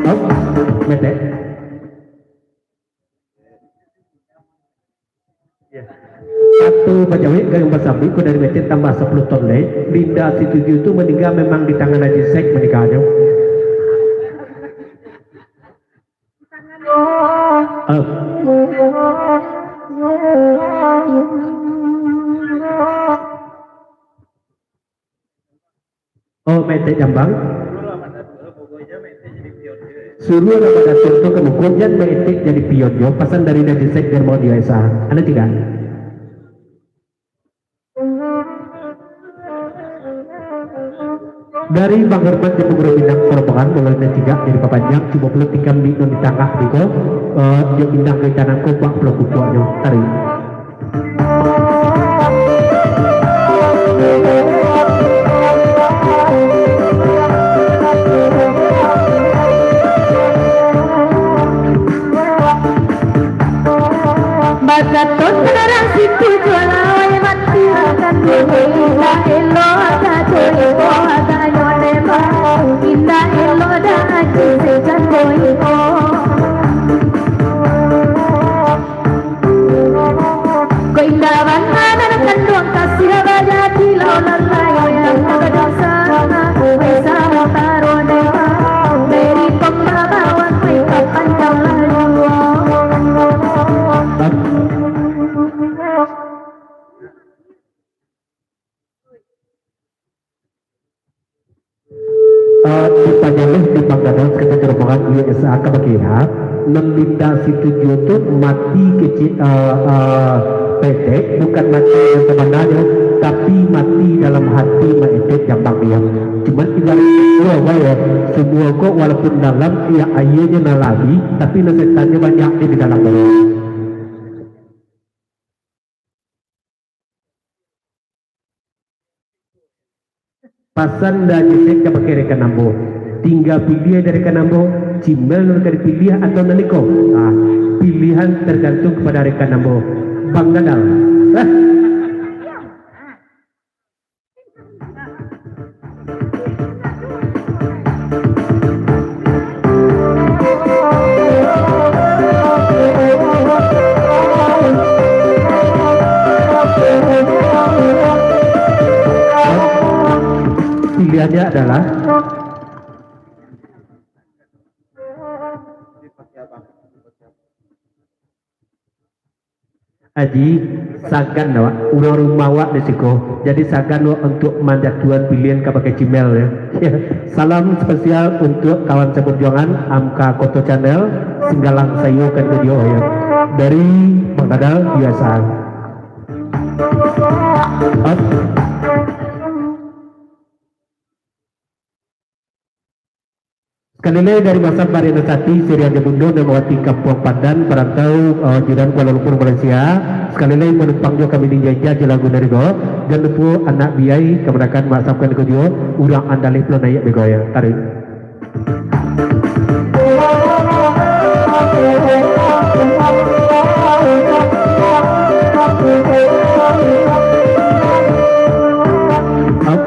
Hop, metek. Satu pajawik gayung basambuik ko dari Metek tambah sapuluah ton lai. Linda Situjuah tu maningga memang di tangan Haji Sek maningganyo. Ah. Oh, Metek Jambang. Suruah Ramadhan tu ka muko, jan Metek jadi pion jo, pasan dari Daji Sek dan mau di S A. Ada tidak? Dari Bang Herman di Pengurus Minang Korbangan, mulai dari tiga jadi papanjang, cuma pulo tiga minggu di tangah di ko, eh, jo pindah ke tanah ko, bak pulo kukuaknyo. Tarik. Bakato tarang situ juo lawai mati akan dulu. Indak elok ado tu iko aganyo dema. Indak elok dah aji sejan ko iko. Ko indak bana nan kanduang kasih bajadi lau lalai yang kada dosa. Wai samantaro dema. Beri pambabawan wai kapancang lalu. Ah, di Panyaluh, di Panggadang, sekitar rombongan U S A ka bakeh, nan Linda Situjuah tu mati kecil, ah, ah, Metek, bukan mati yang sabananyo, tapi mati dalam hati Metek Jambang dia. Cuman ibarat semua, yo, semua ko walaupun dalam, ya, airnya nan labi, tapi nan setannyo banyak di dalam tu. Pasan dari Sek ka bakeh rekan ambo. Tingga piliah dari rekan ambo, cimel nan ka dipiliah atau nan iko. Ah, pilihan tergantung kepada rekan ambo. Bang Dadang. Ah. Pilihannya adalah Aji, sagan awak, urang rumah awak di siko. Jadi sagan awak untuak manjatuahan pilihan ka pakai cimel, yo. Salam spesial untuak kawan saparjuangan, Amka Koto Channel, Singgalang Sayua kan video, yo. Dari Bang Dadal biasa. Up. Sakali lai dari Masam Mariana Sati, Sirian Jabundo, Dawati Kampuang Pandan, parantau, eh, jiran Kuala Lumpur, Malaysia. Sakali lai manumpang jo kami di Jaija, jo lagu dari ko. Jan lupo anak biai, kamanakan maafkan ko juo, urang andaleh pulo naiak bego ya. Tarik. Up.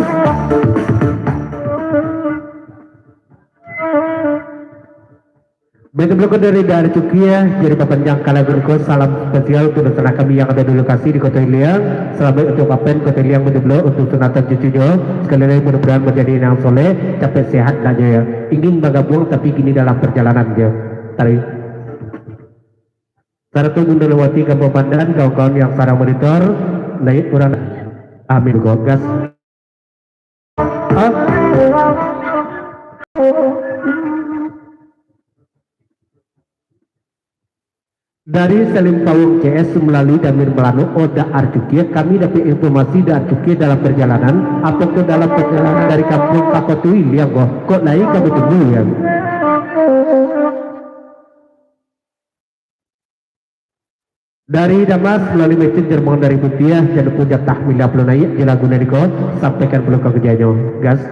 Baik, tabelok dari Daan Cukia, jadi papanjang kala ko, salam spesial untuk sanak kami yang ada di lokasi di Kota Iliang. Salamaik untuk Apen Kota Iliang, baik tabelok untuk sunatan cucunyo. Sakali lai, mudah-mudahan manjadi anak soleh, capek sehat daknyo, ya. Ingin bagabuang, tapi kini dalam perjalanan, ya. Tarik. Sarato Bunda Lawati Kampuang Pandan, kawan-kawan yang sadang monitor, naiak urang. Amin, gas. Dari Salim Pawung C S melalui Damir Melano, Oda Arcukie, kami dapat informasi Oda Arcukie dalam perjalanan, apakah dalam perjalanan dari kampung ka Kota Iliang, kok, kok lai kami tunggu, ya. Dari Damas, melalui message, jar rombongan dari Mutia, jan lupo jatah mila pulo naiak, jo lagu nan iko, sampaikan pulo ka kajanyo. Gas.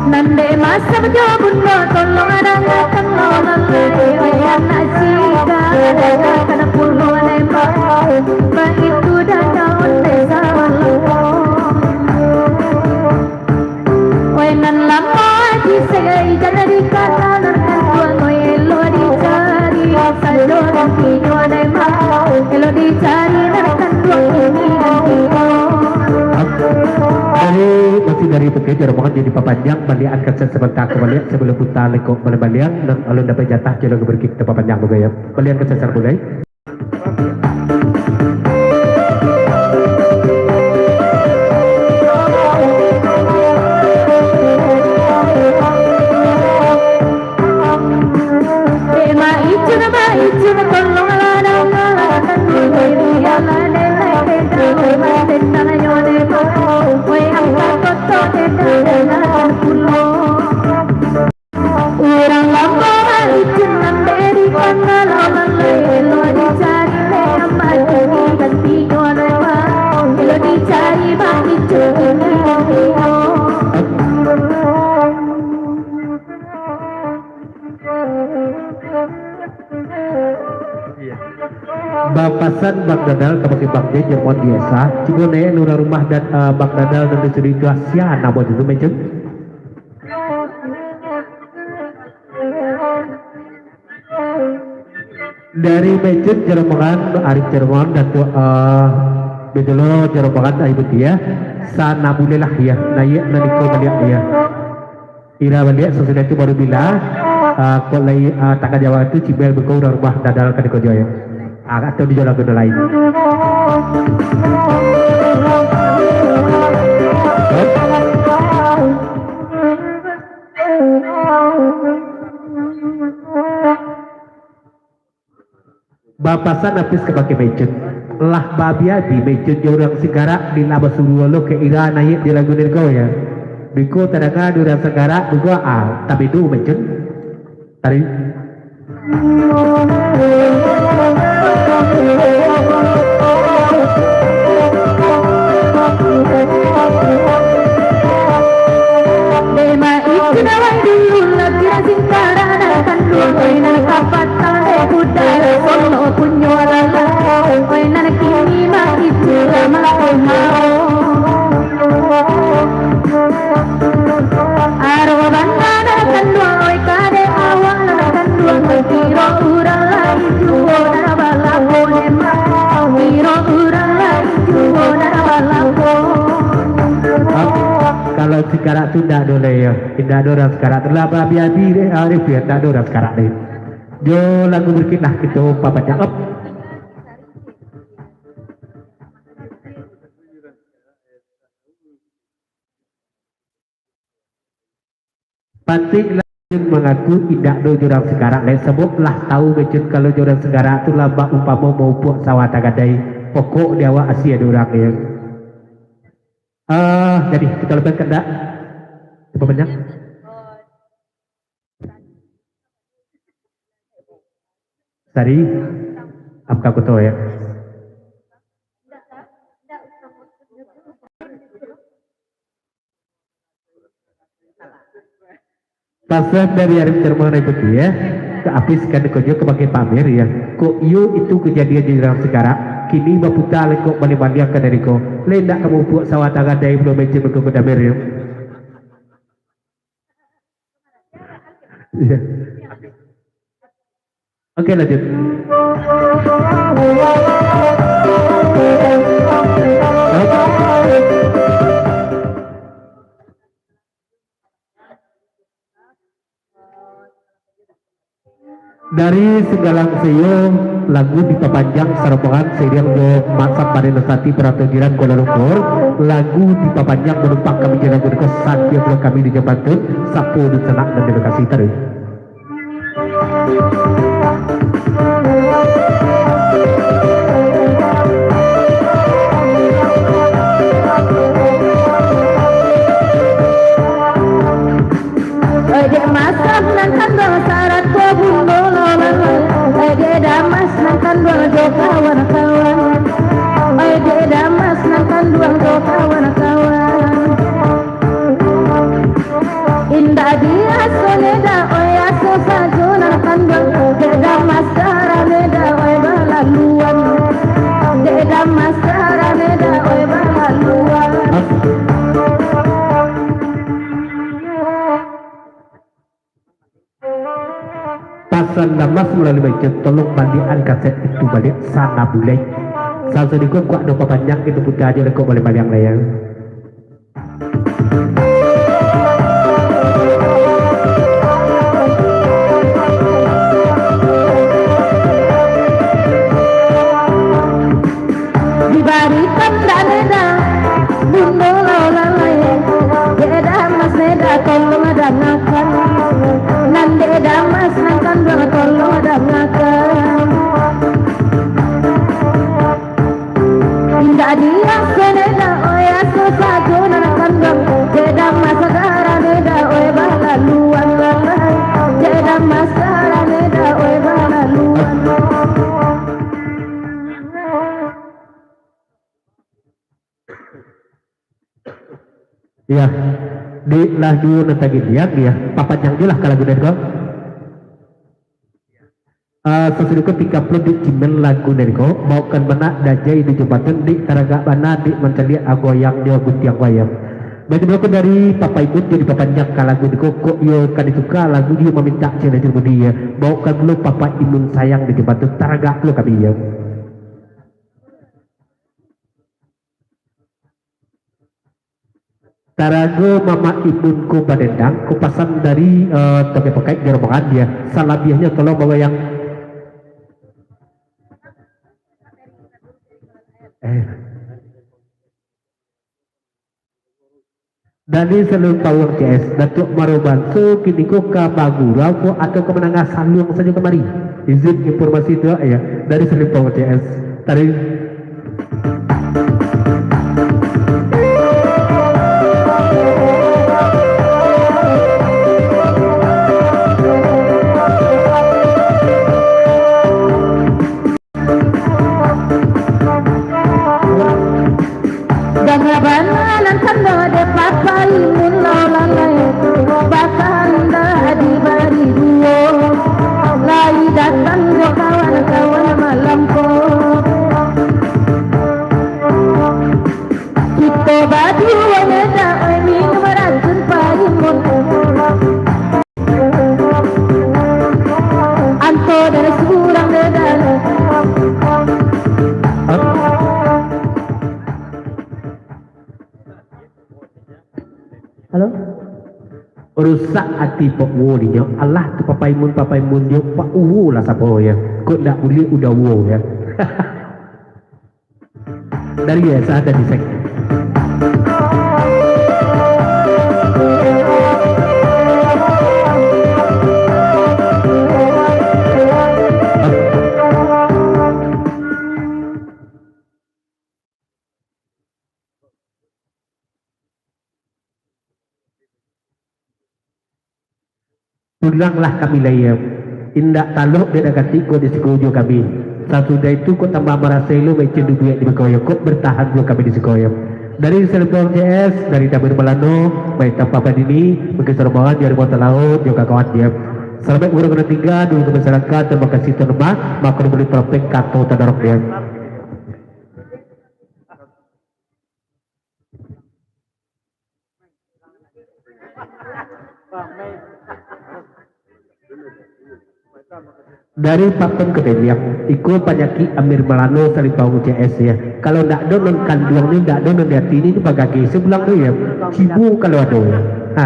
Nan dek Masam jo Bundo, tolong dangakan lo lalai, oi anak sida, dangakan pulo nembak, baitu dada onde sabalun. Oi nan lamo aji segai, jan dikana nan kanduang, oi elok dicari sajo nanti jo dema, elok dicari nan kanduang ini nanti. Dari, masih dari Bukit Jarumangan, jadi papanjang baliakan kaset sabanta ka baliak, sabalun puta lekok baliak-baliak, nan alun dapek jatah, jalur berkik tapapanjang bagaya. Baliakan kaset sabanta. Urang lamo balicin nan dari pangalo lalai, elok dicari le amat ini gantinyo le, elok dicari balicin ini gantinyo. Bapasan Bang Dadal kabake Bang Jai, Jerman biasa. Cubo naiak urang rumah dan, eh, Bang Dadal nan di studio tu, sia namo tu, Mecun? Dari Mecun Jeromongan, Arif Jeromongan, Datuk, eh, Bedolo Jeromongan, Ayu Putih, ya. Sana bulilah, ya, naiak nan iko baliak, ya. Ira baliak, sasudah tu baru bila, eh, kok lai, eh, tangah Jawa tu, Cibel beko urang rumah Dadal ka dikojo, ya. Ah, atau di jalan benda lain. Papasan Apis kabake Maicun. Lah baabi-abi Maicun jo urang Singkarak, di lah basurua lo ka Ira naiak di lagu nan ko, yo. Biko tadanga di urang Singkarak, biko, ah, tabedo Maicun. Tarik. Dema itu dawai dulu lagi rajin karana kanduang, oi, nan kapatang dek budak, sono punyo lalai, oi, nan kini mah itu lah mah hao. Aro bana nan kanduang, oi, kadek awak nan kanduang, kiro urang lain juo nan balapo, dema, kiro urang lain juo nan balapo. Kalau Singkarak tu ndak ado lai, yo. Indak ado urang Singkarak tu lah, baabi-abi deh, Arif, yo, ndak ado urang Singkarak lai. Jo lagu berikutlah kito papanjang, op. Patik lah mangaku indak do jo urang Singkarak lai, sabab lah tau Maicun kalau jo urang Singkarak tu lah bak umpamo maupuak sawah tagadai, pokok di awak asie ado urang, yo. Ah, jadi, kito lepas kandak? Cubo panjang. Sari, apa kato, yo? Pasan dari Arif Darmawan Putih, yo. Ka Apis kan ko jo kabake Pak Amir, yo. Kok iyo itu kajadian di urang Singkarak, kini baputa lai kok baliak-baliak ka dari ko. Lai ndak ka maupuak sawah tagadai pulo Maicun ko, Amir, yo. Iyo. Oke, lanjut. Dari Singgalang Seyo, lagu dipapanjang sarombongan sairiang jo Mak Samparin Sati Parato Jiran Kuala Lumpur, lagu dipapanjang manumpang kami jo lagu niko, satia pulo kami di Jambantun, sapo dunsanak nan di lokasi tadi. Oi, dek Masam nan kanduang sarato bundo lawan, oi, dek Damas nan kanduang jo kawan-kawan, oi, dek Damas nan kanduang jo kawan-kawan. Indak di aso neda, oi, aso sajo nan kanduang, dek Damas darah neda, oi, balaluan, dek Damas darah neda, oi, balaluan. Pasan Damas malalui Maicun, tolong baliakan kaset itu baliak, sangat bulek. Sasadiko kuak doh papanjang, kito puta ajo lekok baliak-baliak lah, yo. Dibarikan dak neda, bundo lo lalai. Dek Damas neda, tolong dangakan. Nan dek Damas nan kanduang, tolong dangakan. Indak di aso neda, oi, aso sajo nan kanduang. Dek Damas darah neda, oi, balaluan lalai. Dek Damas darah neda, oi, balaluan. Iyo, dek lah duo nan tagiliang, iyo, papanjang juo lah ka lagu nan ko. Ah, sasadiko pika pulo dek Cimen lagu nan ko, baokan bana dajai di Jambantun, dek taragak bana, dek mancaliak agoyang jo guntiang wayang. Bagi baokan dari Papa Imun, jadi papanjang ka lagu nan ko, kok iyo ka dituka lagu, iyo mamintak cek Najib Budi, iyo. Baokan pulo Papa Imun sayang di Jambantun, taragak pulo kami, iyo. Tarago Mamak Imun ko badendang, ko pasan dari, eh, Toke Pakaik di rombongan, iyo. Salabiahnyo tolong bagoyang. Eh. Dari saluruh pawang C S, Datuak Maro Banso kini ko ka bagurau ko atau ka mandanga saluang sajo kamari? Izin informasi tu, ya, dari Selimpang C S. Tadi Bana-bana nan kando dek Papai Mun Lalai, bakahandak dibari duo, lai datang jo kawan-kawan malam ko. Kito baduo ndak oi minum racun Papai Mun. Anto dari surang medan. Halo? Rusak ati Pak Uwo dinyo. Alah tu Papai Mun, Papai Mun dinyo, Pak Uwo lah sapo ya. Kok ndak buliah udah Uwo ya. Dari ya, saya ada di sek. Pulanglah kami lai, indak talok dek nan katik ko di siko jo kami. Sasudah itu kok tambah marasai lo maicin duduak di bako yo, kok bertahan juo kami di siko yo. Dari Selimpang C S, dari Damir Malano, baik tanpa pandini, mungkin sorombongan di rumah talaut, jo kawan dia. Salamaik urang nan tingga, dulu ke masyarakat, terima kasih tuan rumah, mako buli propek kato tadorong dia. Dari Papen ka Deliang, iko panyakik Amir Malano Salimpang U C S ya. Kalau ndak ado nan kanduang ni, ndak ado nan di ati ni, bagageh sabulang tu ya. Cibo kalau ado ya. Ha.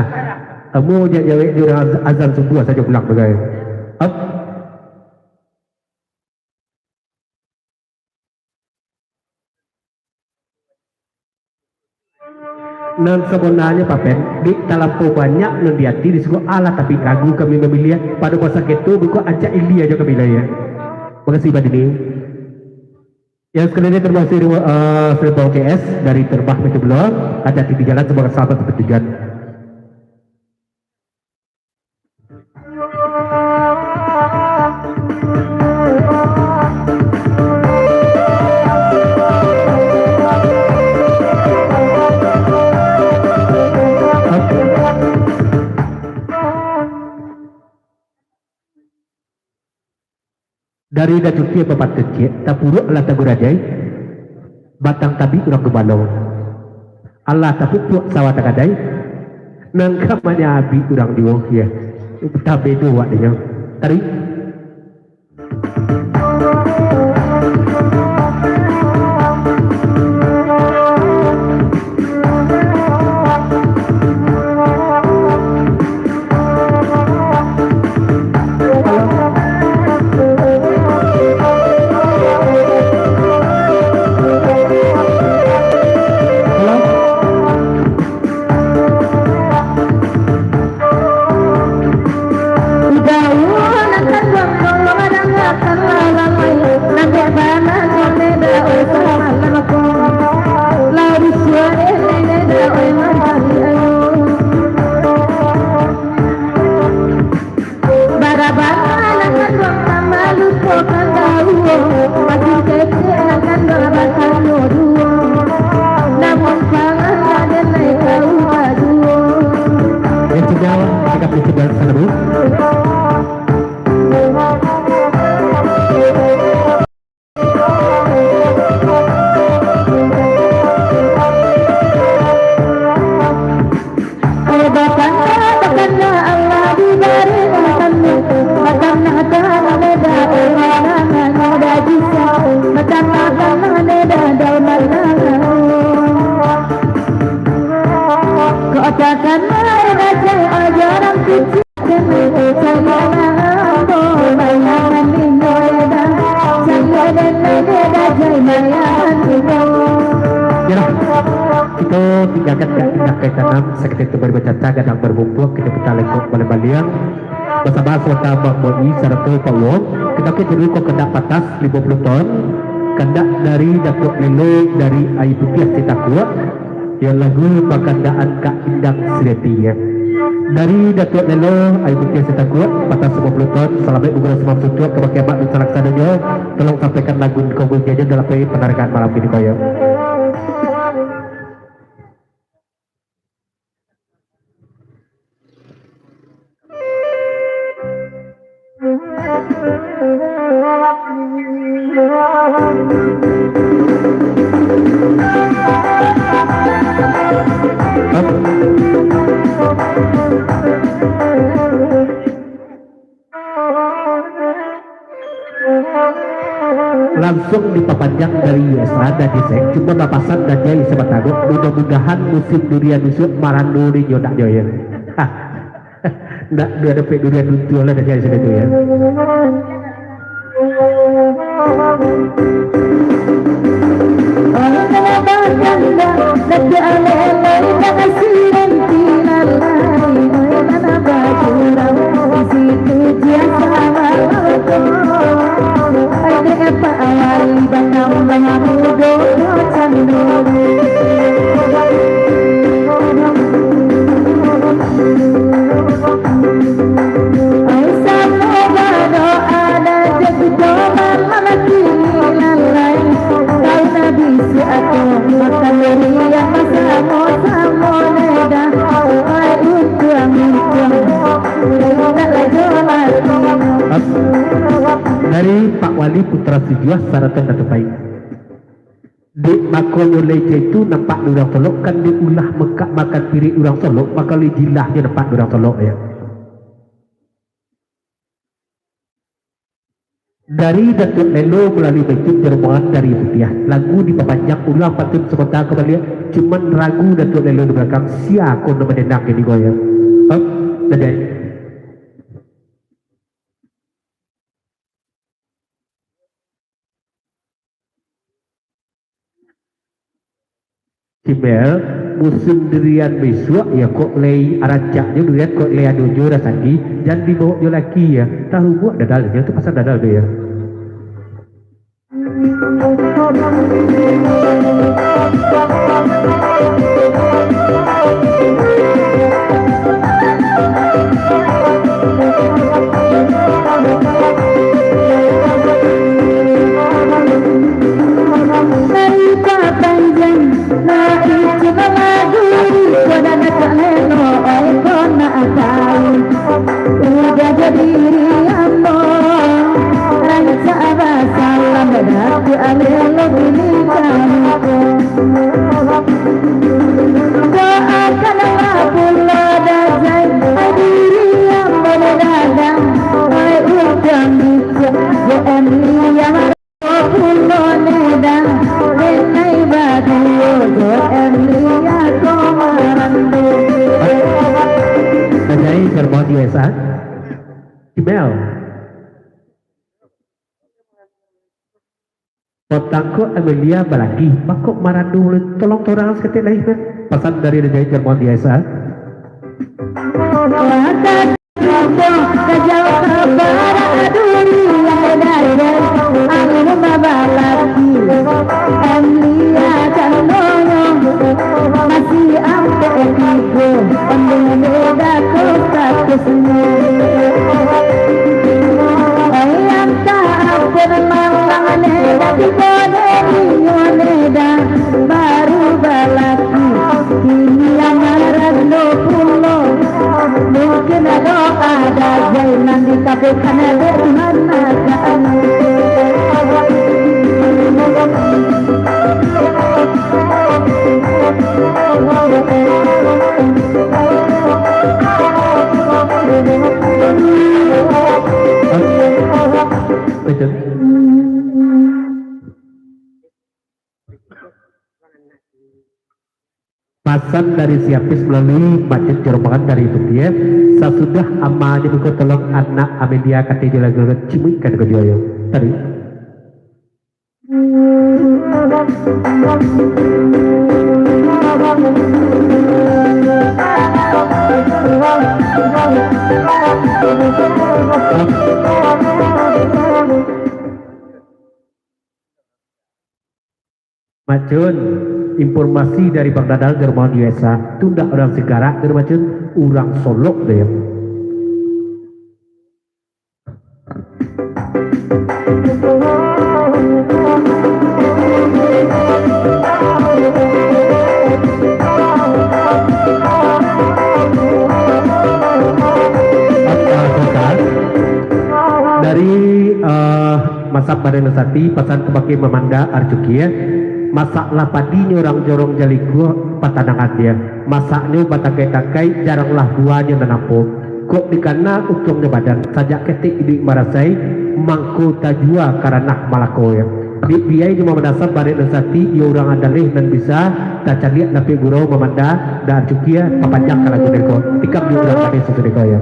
Amu jak jawek di urang az-, azan subuah sajo pulang bagai. Up. Nan sabananyo, Papen, dek talampau banyak nan di ati di siko, alah, tapi ragu kami mamiliah. Pado masa keto, beko acak ilia jo kami lah, ya. Makasih, Pak Dini. Ya, sekali lagi terima kasih, eh, Selimpang U C S dari Terbah Metu Belo, hati-hati di jalan, semoga selamat sampai tujuan. Dari dah cuti apa patut ciek, tapuruak lah tagurajai, batang tabik urang gubalo. Alah tapupuak sawah tagadai, nan kamanyo abih urang juo, ya. Tabedo awak dinyo. Tarik. Bara-bara nan kanduang mamalupokan dauwo, makin kecek nan kanduang batanyo duwo. Namun pangan raden naik ka uba juwo. Ya, sudah, sikap di sebelah sana, Bu. Yalah, kito tinggakan ka indak kai tanam, sakali tu baru bacacah, gadang baru bumbuang, kito putar lengkok baliang-baliang. Basaba Sultan Mahmud I sarato Pak Wong, kandak kini ko kandak patah limo puluah taun, kandak dari Datuak Lelo dari Aia Putiah Sitakuak, iyo lagu Pakandaan Kak Indang Sireti, yo. Dari Datuak Lelo Aia Putiah Sitakuak, patah limo puluah taun, salamaik baguru sumang suntuak, kabakeh amak dan salaksananyo, tolong sampaikan lagu ko, gunjiangnyo dalam panarikan malam kini ko, yo. Lansuang dipapanjang dari U S A dan di sek, cuma bapasan dan jai sabatago, mudah-mudahan musim durian bisuak marando di nyo nak jo, yo. Hah. Ndak, ndak dapek durian runtuah lah dah jai sudah tu, yo. Dari Pak Wali Putra Sijuah sarato Datuak Paik. Dek mako nyo lai caitu nampak di urang Solok, kan dek ulah mekak makan pirik urang Solok, mako lai jilahnyo nampak di urang Solok, yo. Dari Datuak Lelo malalui baitu Jarombongan dari Putiah. Lagu dipapanjang ulang pantun sakota ka baliak, cuman ragu Datuak Lelo di balakang, sia ko nan mandendang kini ko, yo. Hah? Dadai. Cimel, musim durian bisuak, yo, kok lai arancaknyo durian, kok lai adonyo rasaki, jan dibawok jo laki, yo. Tahu buek dadalnyo tu, pasan dadal tu, yo. Udah jadi diri ambo, rancak basalam, Datuak Lelo bini kamu ko. Doakanlah pulo dajai, ai diri ambo ni dadang, ai udang bisuak, J M Lia. Pulo ni dah, denai baduo jo Elia ko marando. Dajai Jarombongan di U S A. Cimel. Patang ko Amelia balaki, mako marando, tolong torang saketek lai, pasan dari Dajai Jarombongan di U S A. Kajal ka barat durian dajai, anu mabalaki, Elia candonyo, masih ampek tigo, ondeh beda ko statusnyo. Oi, antah apo malang ne, tapi kode inyo ne dah baru balaki, kini lah marando pulo. Mungkin ado, ado Zainal dikabulkan dek Tuhan agaknyo. Betul. Pasan dari si Apis malalui Macan Jarombongan dari Putiah, sasudah ama nyo buka tolong anak Amelia, kato jo lagu cimuikkan ko juo yo. Tadi. Macun, informasi dari Bang Dadal di rumah di U S A, tu ndak urang Sigarak tu, Macun, urang Solok tu, yo. Dari, eh, Masak Badan Sati, pasan kabake Mamanda Arcukie, masaklah padinyo urang Jorong Jalikua patanangan dia. Masaknyo batangkai-tangkai, jaranglah buahnyo nan ampo. Kok dikana untuangnyo badan, sajak ketek iduik marasai, mangko tajua ka ranah Malako, yo. Dek biai jo Mamanda Sab Badan Sati, iyo urang adaleh nan bisa tacaliak dapek gurau Mamanda Arcukie, papanjangkan lagu ko. Tikam jo urang adaleh sasudah ko, yo.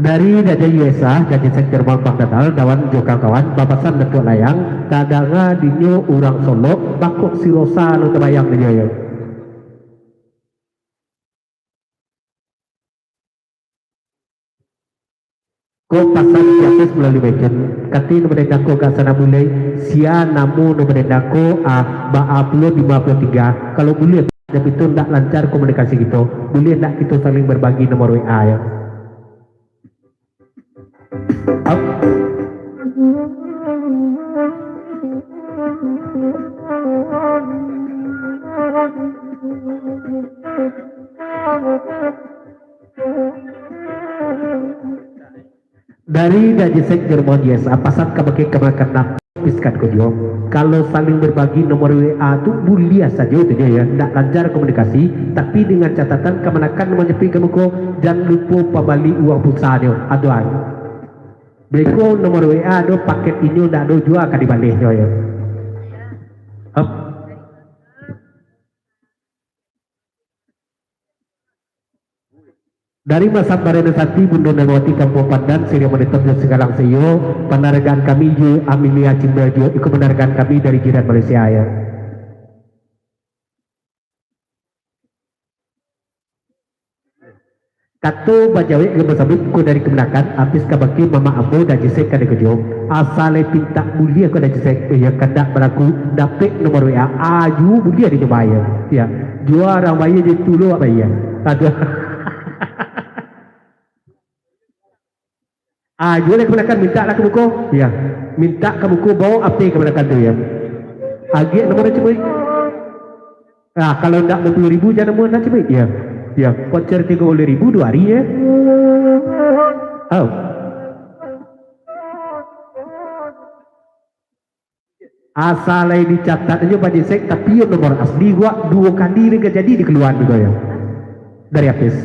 Dari Raja U S A, Raja Sek Jerman Bang Dadal, Dawan jo kawan-kawan, bapasan Datuak Layang, tadanga dinyo urang Solok, bakok si Rosa lo tabayang dinyo, yo. Ko pasan di atas malalui mejen, kati nan badendang ko agak sanang bulai, sia namo nan badendang ko, ah, baa puluah limo puluah tigo. Kalau bulih, tapi tu ndak lancar komunikasi kito, bulih ndak kito saling berbagi nomor W A, yo? Ap. Dari Dajisek Jerman, yes, pasan kabake kamanakan nan piskan ko juo. Kalau saling berbagi nomor W A tu buliah sajo tu juo, ya, ndak lancar komunikasi, tapi dengan catatan kamanakan nan manyampaikan ko, jan lupo pambali uang pulsanyo. Aduan. Beko nomor W A do, paket inyo ndak do juo ka dibalehnyo, ya. Hap. Dari Masak Badan Sati, Bundo Darmawati, Kampuang Pandan, Siriah Monitor, jo Singgalang Seiyo, panaragaan kami jo Amelia Cimber juo, iko panaragaan kami dari jiran Malaysia, ya. Kato bajawek jo basabuik ko dari kamanakan, apis kabake mamak ambo Dajisek ka dikojo. Asa lai pintak buliah ko Dajisek, iyo kandak balaku dapek nomor W A, ajo buliah dinyo bayia. Ya, juo urang bayia jo itu lo awak bayia. Aduh. Ah, juo lai kamanakan, mintak lah ka muko. Ya. Mintak ka muko, bao apo kamanakan tu, ya. Agiah nomor cimuik. Ah, kalau ndak dua puluh ribu, jan nomor ndak cimuik. Ya. Ya, voucher tigo puluh ribu duo hari, ya. Oh. Asa lai dicatat ajo Pak Jisek, tapi yo nomor asli wak duo kali lai ka jadi dikaluaan tu, yo. Dari Apis.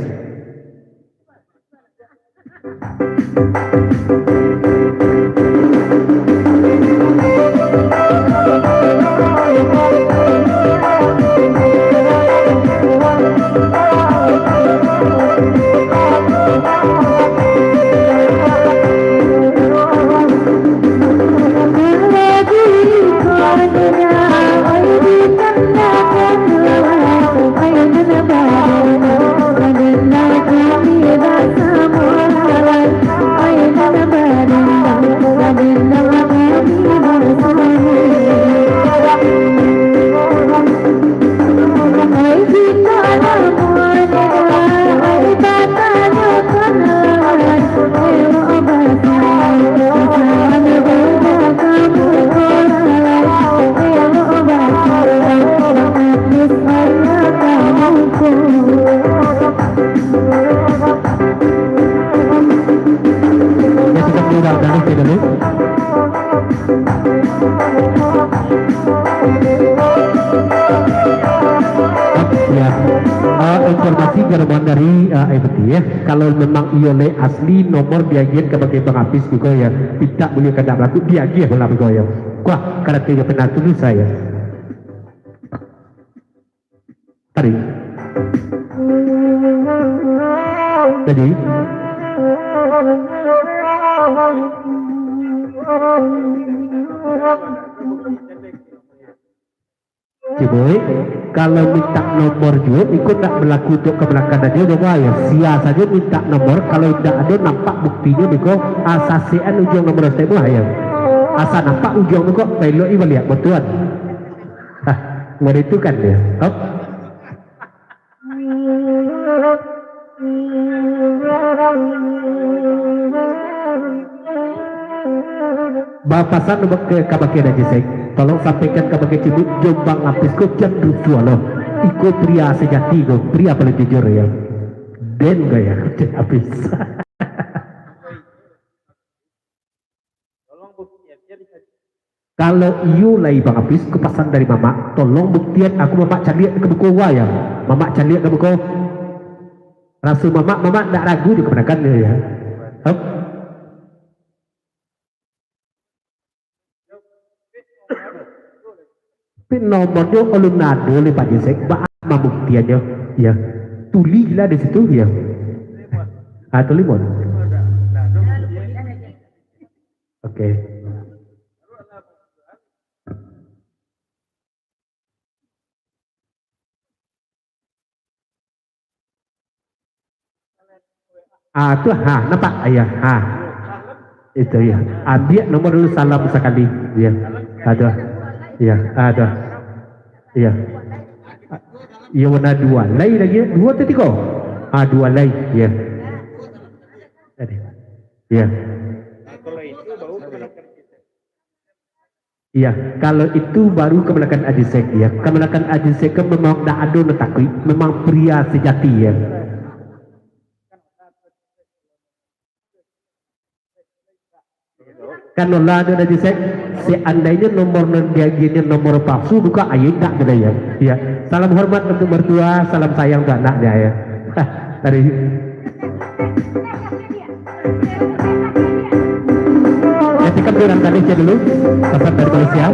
Informasi garombongan dari, eh, M T, ya. Kalau memang iyo lai asli, nomor diagiah ka bake Bang Apis juo, ya. Pintak buliah kandak balaku, diagiah pulo juo, ya. Wah, karati jo penatulus saya. Tadi. Jadi. Cuma, kalau mintak nomor juo, iko ndak balaku untuak kamanakan ajo, coba yo. Sia sajo mintak nomor, kalau indak ado nampak buktinyo, beko, ah, sasekan ujuang nomor step lah, yo. Asa nampak ujuang beko, pelok i baliak, bantuan. Hah, mode itu kan, yo. Hop. Bapasan ka, ka bake Haji Sek, tolong sampaikan ka bake Cimut, jo Bang Apis ko jan rusuah lo. Iko pria sejati ko, pria paling jujur yo. Den gaya Haji Apis. Kalau iyo lai Bang Apis, ko pasan dari mamak, tolong buktian, aku mamak caliak ka muko wa yo. Mamak caliak ka muko. Raso mamak, mamak ndak ragu jo kamanakan yo. Hop. Tapi nomornyo alun ado lai, Pak Jisek, baa mambuktiannyo? Yo. Tulilah di situ, yo. Ah, tuli, Mon. Oke. Ah, tu, ha, nampak? Iyo, ha. Itu, iyo. Ambiak nomor dulu, salam sakali. Iyo. Ah, tu. Iyo, ah, tu. Iyo. Iyo, warna duo lai lai. Duo atau tigo? Ah, duo lai. Iyo. Tadi. Iyo. Iyo, kalau itu baru kamanakan Haji Sek, yo. Kamanakan Haji Sek kan memang ndak ado nan takuik, memang pria sejati, yo. Kan lah ado Haji Sek, seandainyo nomor nan diagiahnyo nomor palsu, bukan, ayo indak, yo. Yo. Salam hormat untuk mertua, salam sayang untuk anaknya, yo. Hah, tadi. Ketika berangkat dulu, pasan dari Malaysia.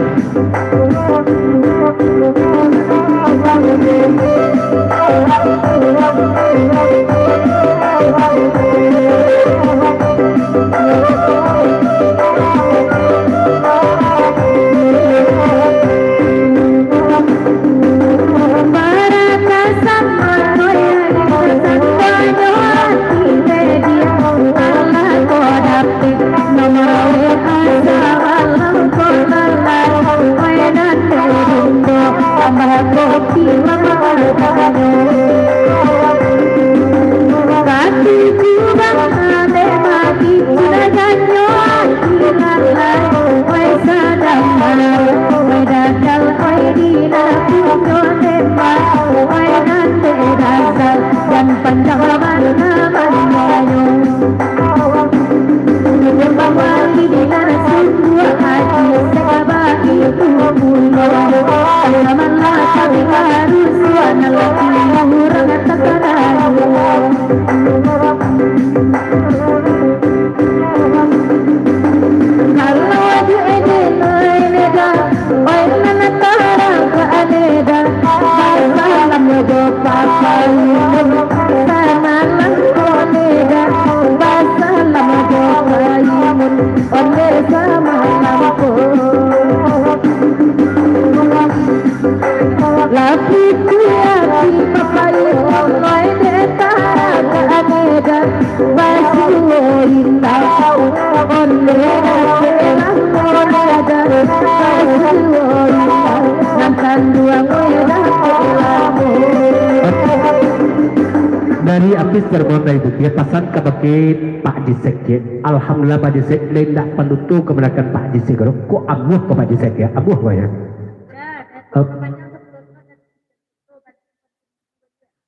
Dari Apis Darmawan dari Bukit, pasan kabake Pak Jisek, yo. Alhamdulillah, Pak Jisek, lai ndak panutup kamanakan Pak Jisek, ko amuah ko Pak Jisek, yo. Amuah ko, yo.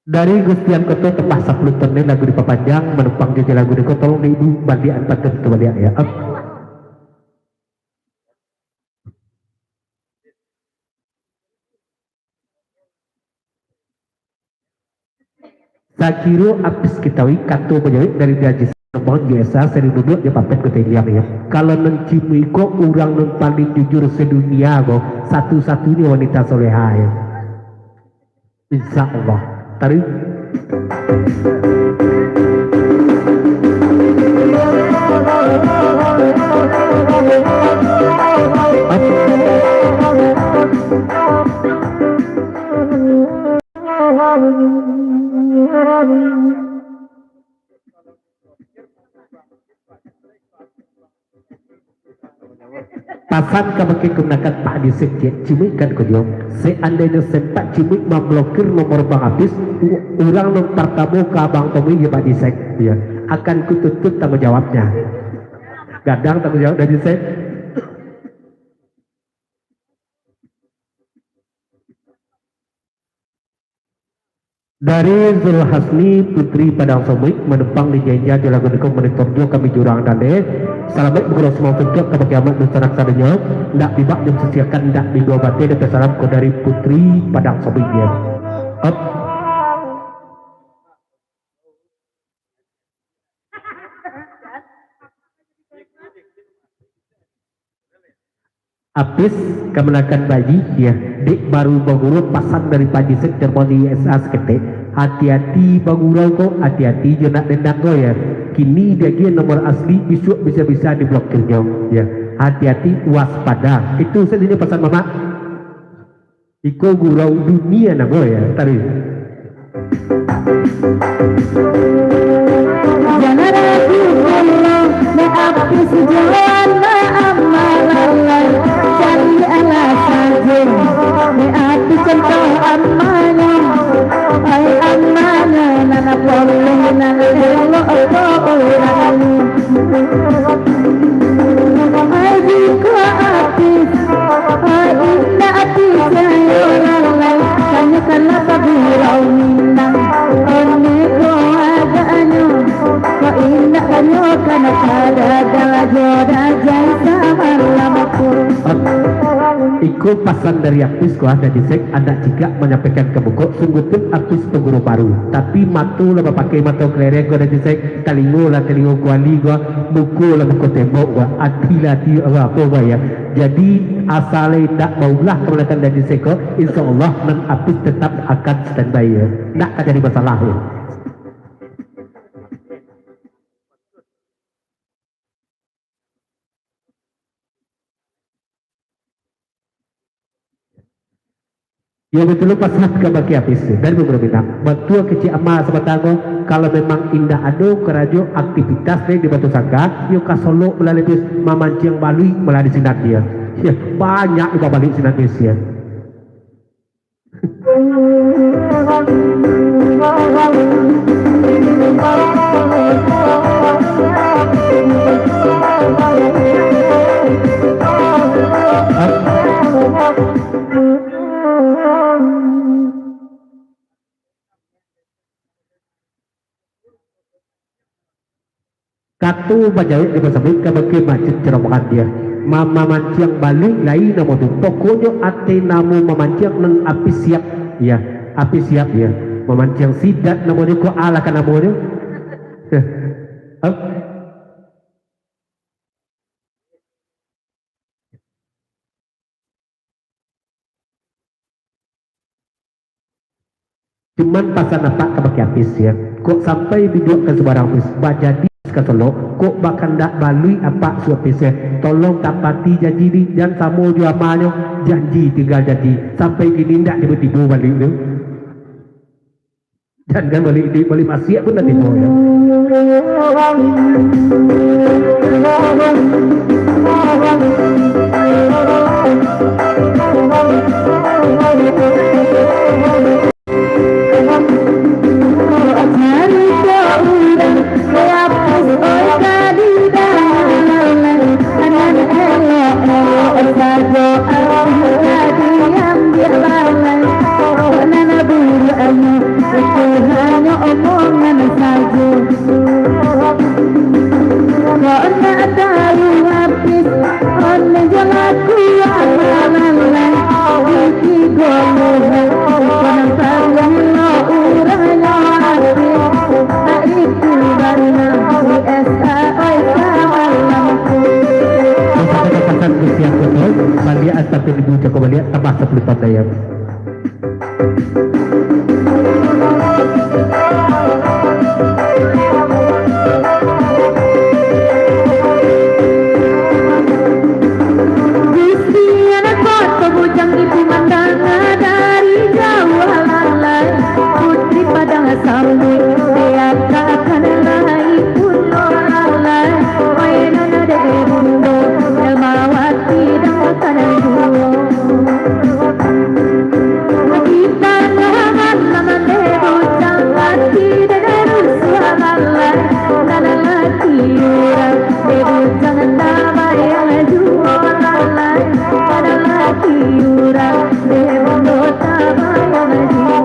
Dari Gustian Koto tambah sapuluah ton ni lagu dipapanjang, manumpang jo lagu di Koto, tolong di ibu baliak, pantun tu baliak, yo. Up. Kiro Apis Kitawi, kato bajawek dari Haji Sambang, biasa sering duduak jo papan kota Iliang, yo. Kalau nan cimuik ko urang nan paling jujur sedunia ko, satu-satunyo wanita soleha, yo. Insya Allah. Tarik. Pasan kabake kamanakan Pak Haji Sek, cimuikkan ko juo. Seandainyo sempat cimuik mamblokir nomor Bang Apis, u-, urang nan partamo ka Abang tamui, yo, Pak Haji Sek, yo, akan kutuntut tanggung jawabnya. Gadang tanggung jawab dari Sek. Dari Zulhasni Putri Padang Somuik, manumpang di janji jo lagu niko, monitor jo kami jurang dale. Salamaik bagurau sumang tuntuak kabake amak dunsanak sadonyo. Ndak bibak jam sasiakan, ndak bibak bateh, dapat salam ko dari Putri Padang Somuik, yo. Up. Apis kamanakan Pak Haji, yo, dek baru bagurau, pasan dari Pak Haji Sek Darmoni S A saketek. Hati-hati bagurau ko, hati-hati jo nak dendang ko, yo. Kini diagiah nomor asli, bisuak bisa-bisa diblokirnyo, yo. Hati-hati, waspada. Itu sajo pasan mamak. Iko gurau dunia namo, yo, tadi. Jangan ragu pulo, nak Apis juo anak ama lalai. Cari alah sajo, nak Apis contoh amanyo. Ai amanyo, nan poleh, nan elok ko urang ni. Ai jikok Apis, ai indak picayo lalai, tanyokanlah ka gurau Minang. Oniko agaknyo, kok indak tanyokan ka dadah jo dajai samalam ko. Iko pasan dari Apis ko, ah, Haji Sek, andak cigak manyampaikan ka muko, sungguahpun Apis paguru baru, tapi mato lah bapakai mato kelereng ko, Haji Sek, talingo lah talingo kuali ko, muko lah muko tembok ko, ati lah ati apo ko, yo. Jadi, asa lai ndak maulah kamanakan Haji Sek ko, insya Allah nan Apis tetap akan standby, yo. Ndak ka jadi masalah, yo. Yo, batua pasan kabake Apis dari paguru Minang. Batua kecek ama sabatang ko, kalau memang indak ado karajo aktivitas lai di Batusangka, yo ka Solok malah Apis, mamanciang baluik malah di sinan, yo. Yo, banyak di baluik sinan, Apis, yo. Kato bajawek di basambik kabake masjid ceramah dia. Ma-, mamanciang baluik lai namo tu. Pokoknyo ateh namo mamanciang nan Apis siap. Yo, Apis siap, yo. Mamanciang sidat namonyo, ko alah ka namonyo. Hah? Cuman pasan apak kabake Apis, yo. Kok sampai duduak ka subarang Apis, bajadi ka Solok, kok bakandak baluik apak su Apis, yo. Tolong tapati janji ni, jan samo jo amanyo, janji tinggal janji. Sampai kini ndak tibo-tibo baluik tu. Jan kan baluik, baluik masiak pun dah tibo, yo. Kok nak tahu Apis, onek jo laku amalai, di tigo luhai, kok nampak Iya. Gusti anak koto bujang itu mandanga dari jauah lalai. Putri Padang Sambuik, diangkatkan lai pulo lalai. Mainan dek Bundo Melmawati dan Tanah Juo. Kita ngahan naman dek bujang hati dek rusuah lalai. Nan hati urang dek bujang tabayang juo lalai. Nan hati urang dek Bundo tabayang juo.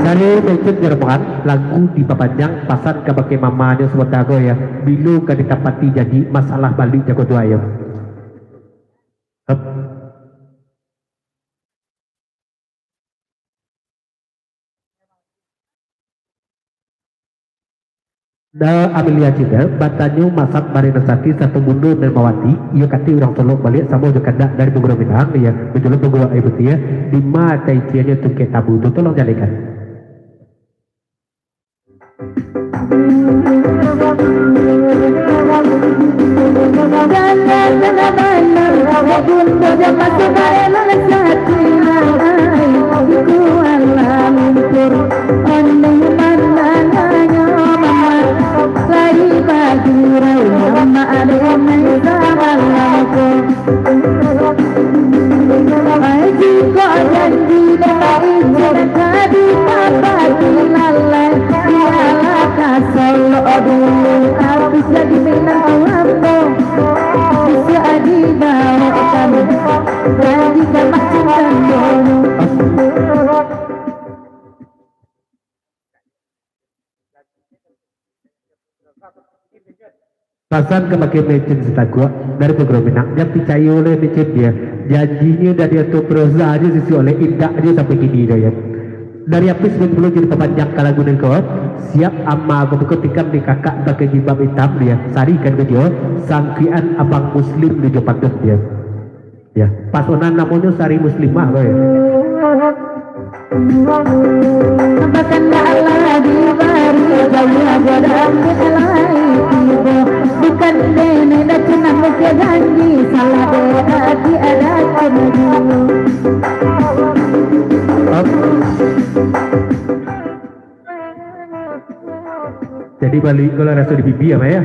Dari Daikun Jerobokan, lagu dipapanjang, pasan kabake mamanyo sabanta ko, ya. Bilo ka ditapati janji, masalah baliak jago tuo, ya. Hep. Da Amelia Cinta batanyo masak Marina Sati sato Bundo Melmawati, iyo katik urang Solok baliak samo jo kandak dari Puguro Minang, ya, bajolong Puguro Aia Putiah, ya, di ma taikianyo tungkek tabu tu, tolong jalehkan. Jikok janji nan baijin ka dipapati lalai, bialah ka Solok dulu, abih jadi minantu ambo. Bisuak dibaokan janji ka mancing kandonyo. Pasan ka makin lecen sataguak dari Puguro Minang, jan picayo lai lecen dia. Janjinyo dari Datuk Perosa aja sisi oleh indak aja sampai kini dah, ya. Dari Apis Bengkulu jadi papanjang ka lagu nangko, siap ama ko buko tikam di kakak pakai jilbab itam dia, sarikan ko dio, sangkian abang Muslim di jo patut dia. Ya, pas onan namonyo Sari Muslimah, boy. Bahkan Allah dibari gaya godang lai tibo. Bukan nenek dah cenah mukil janji, salah dek ati ada kena dulu. Jadi balik kalau rasa di pipi apa ya?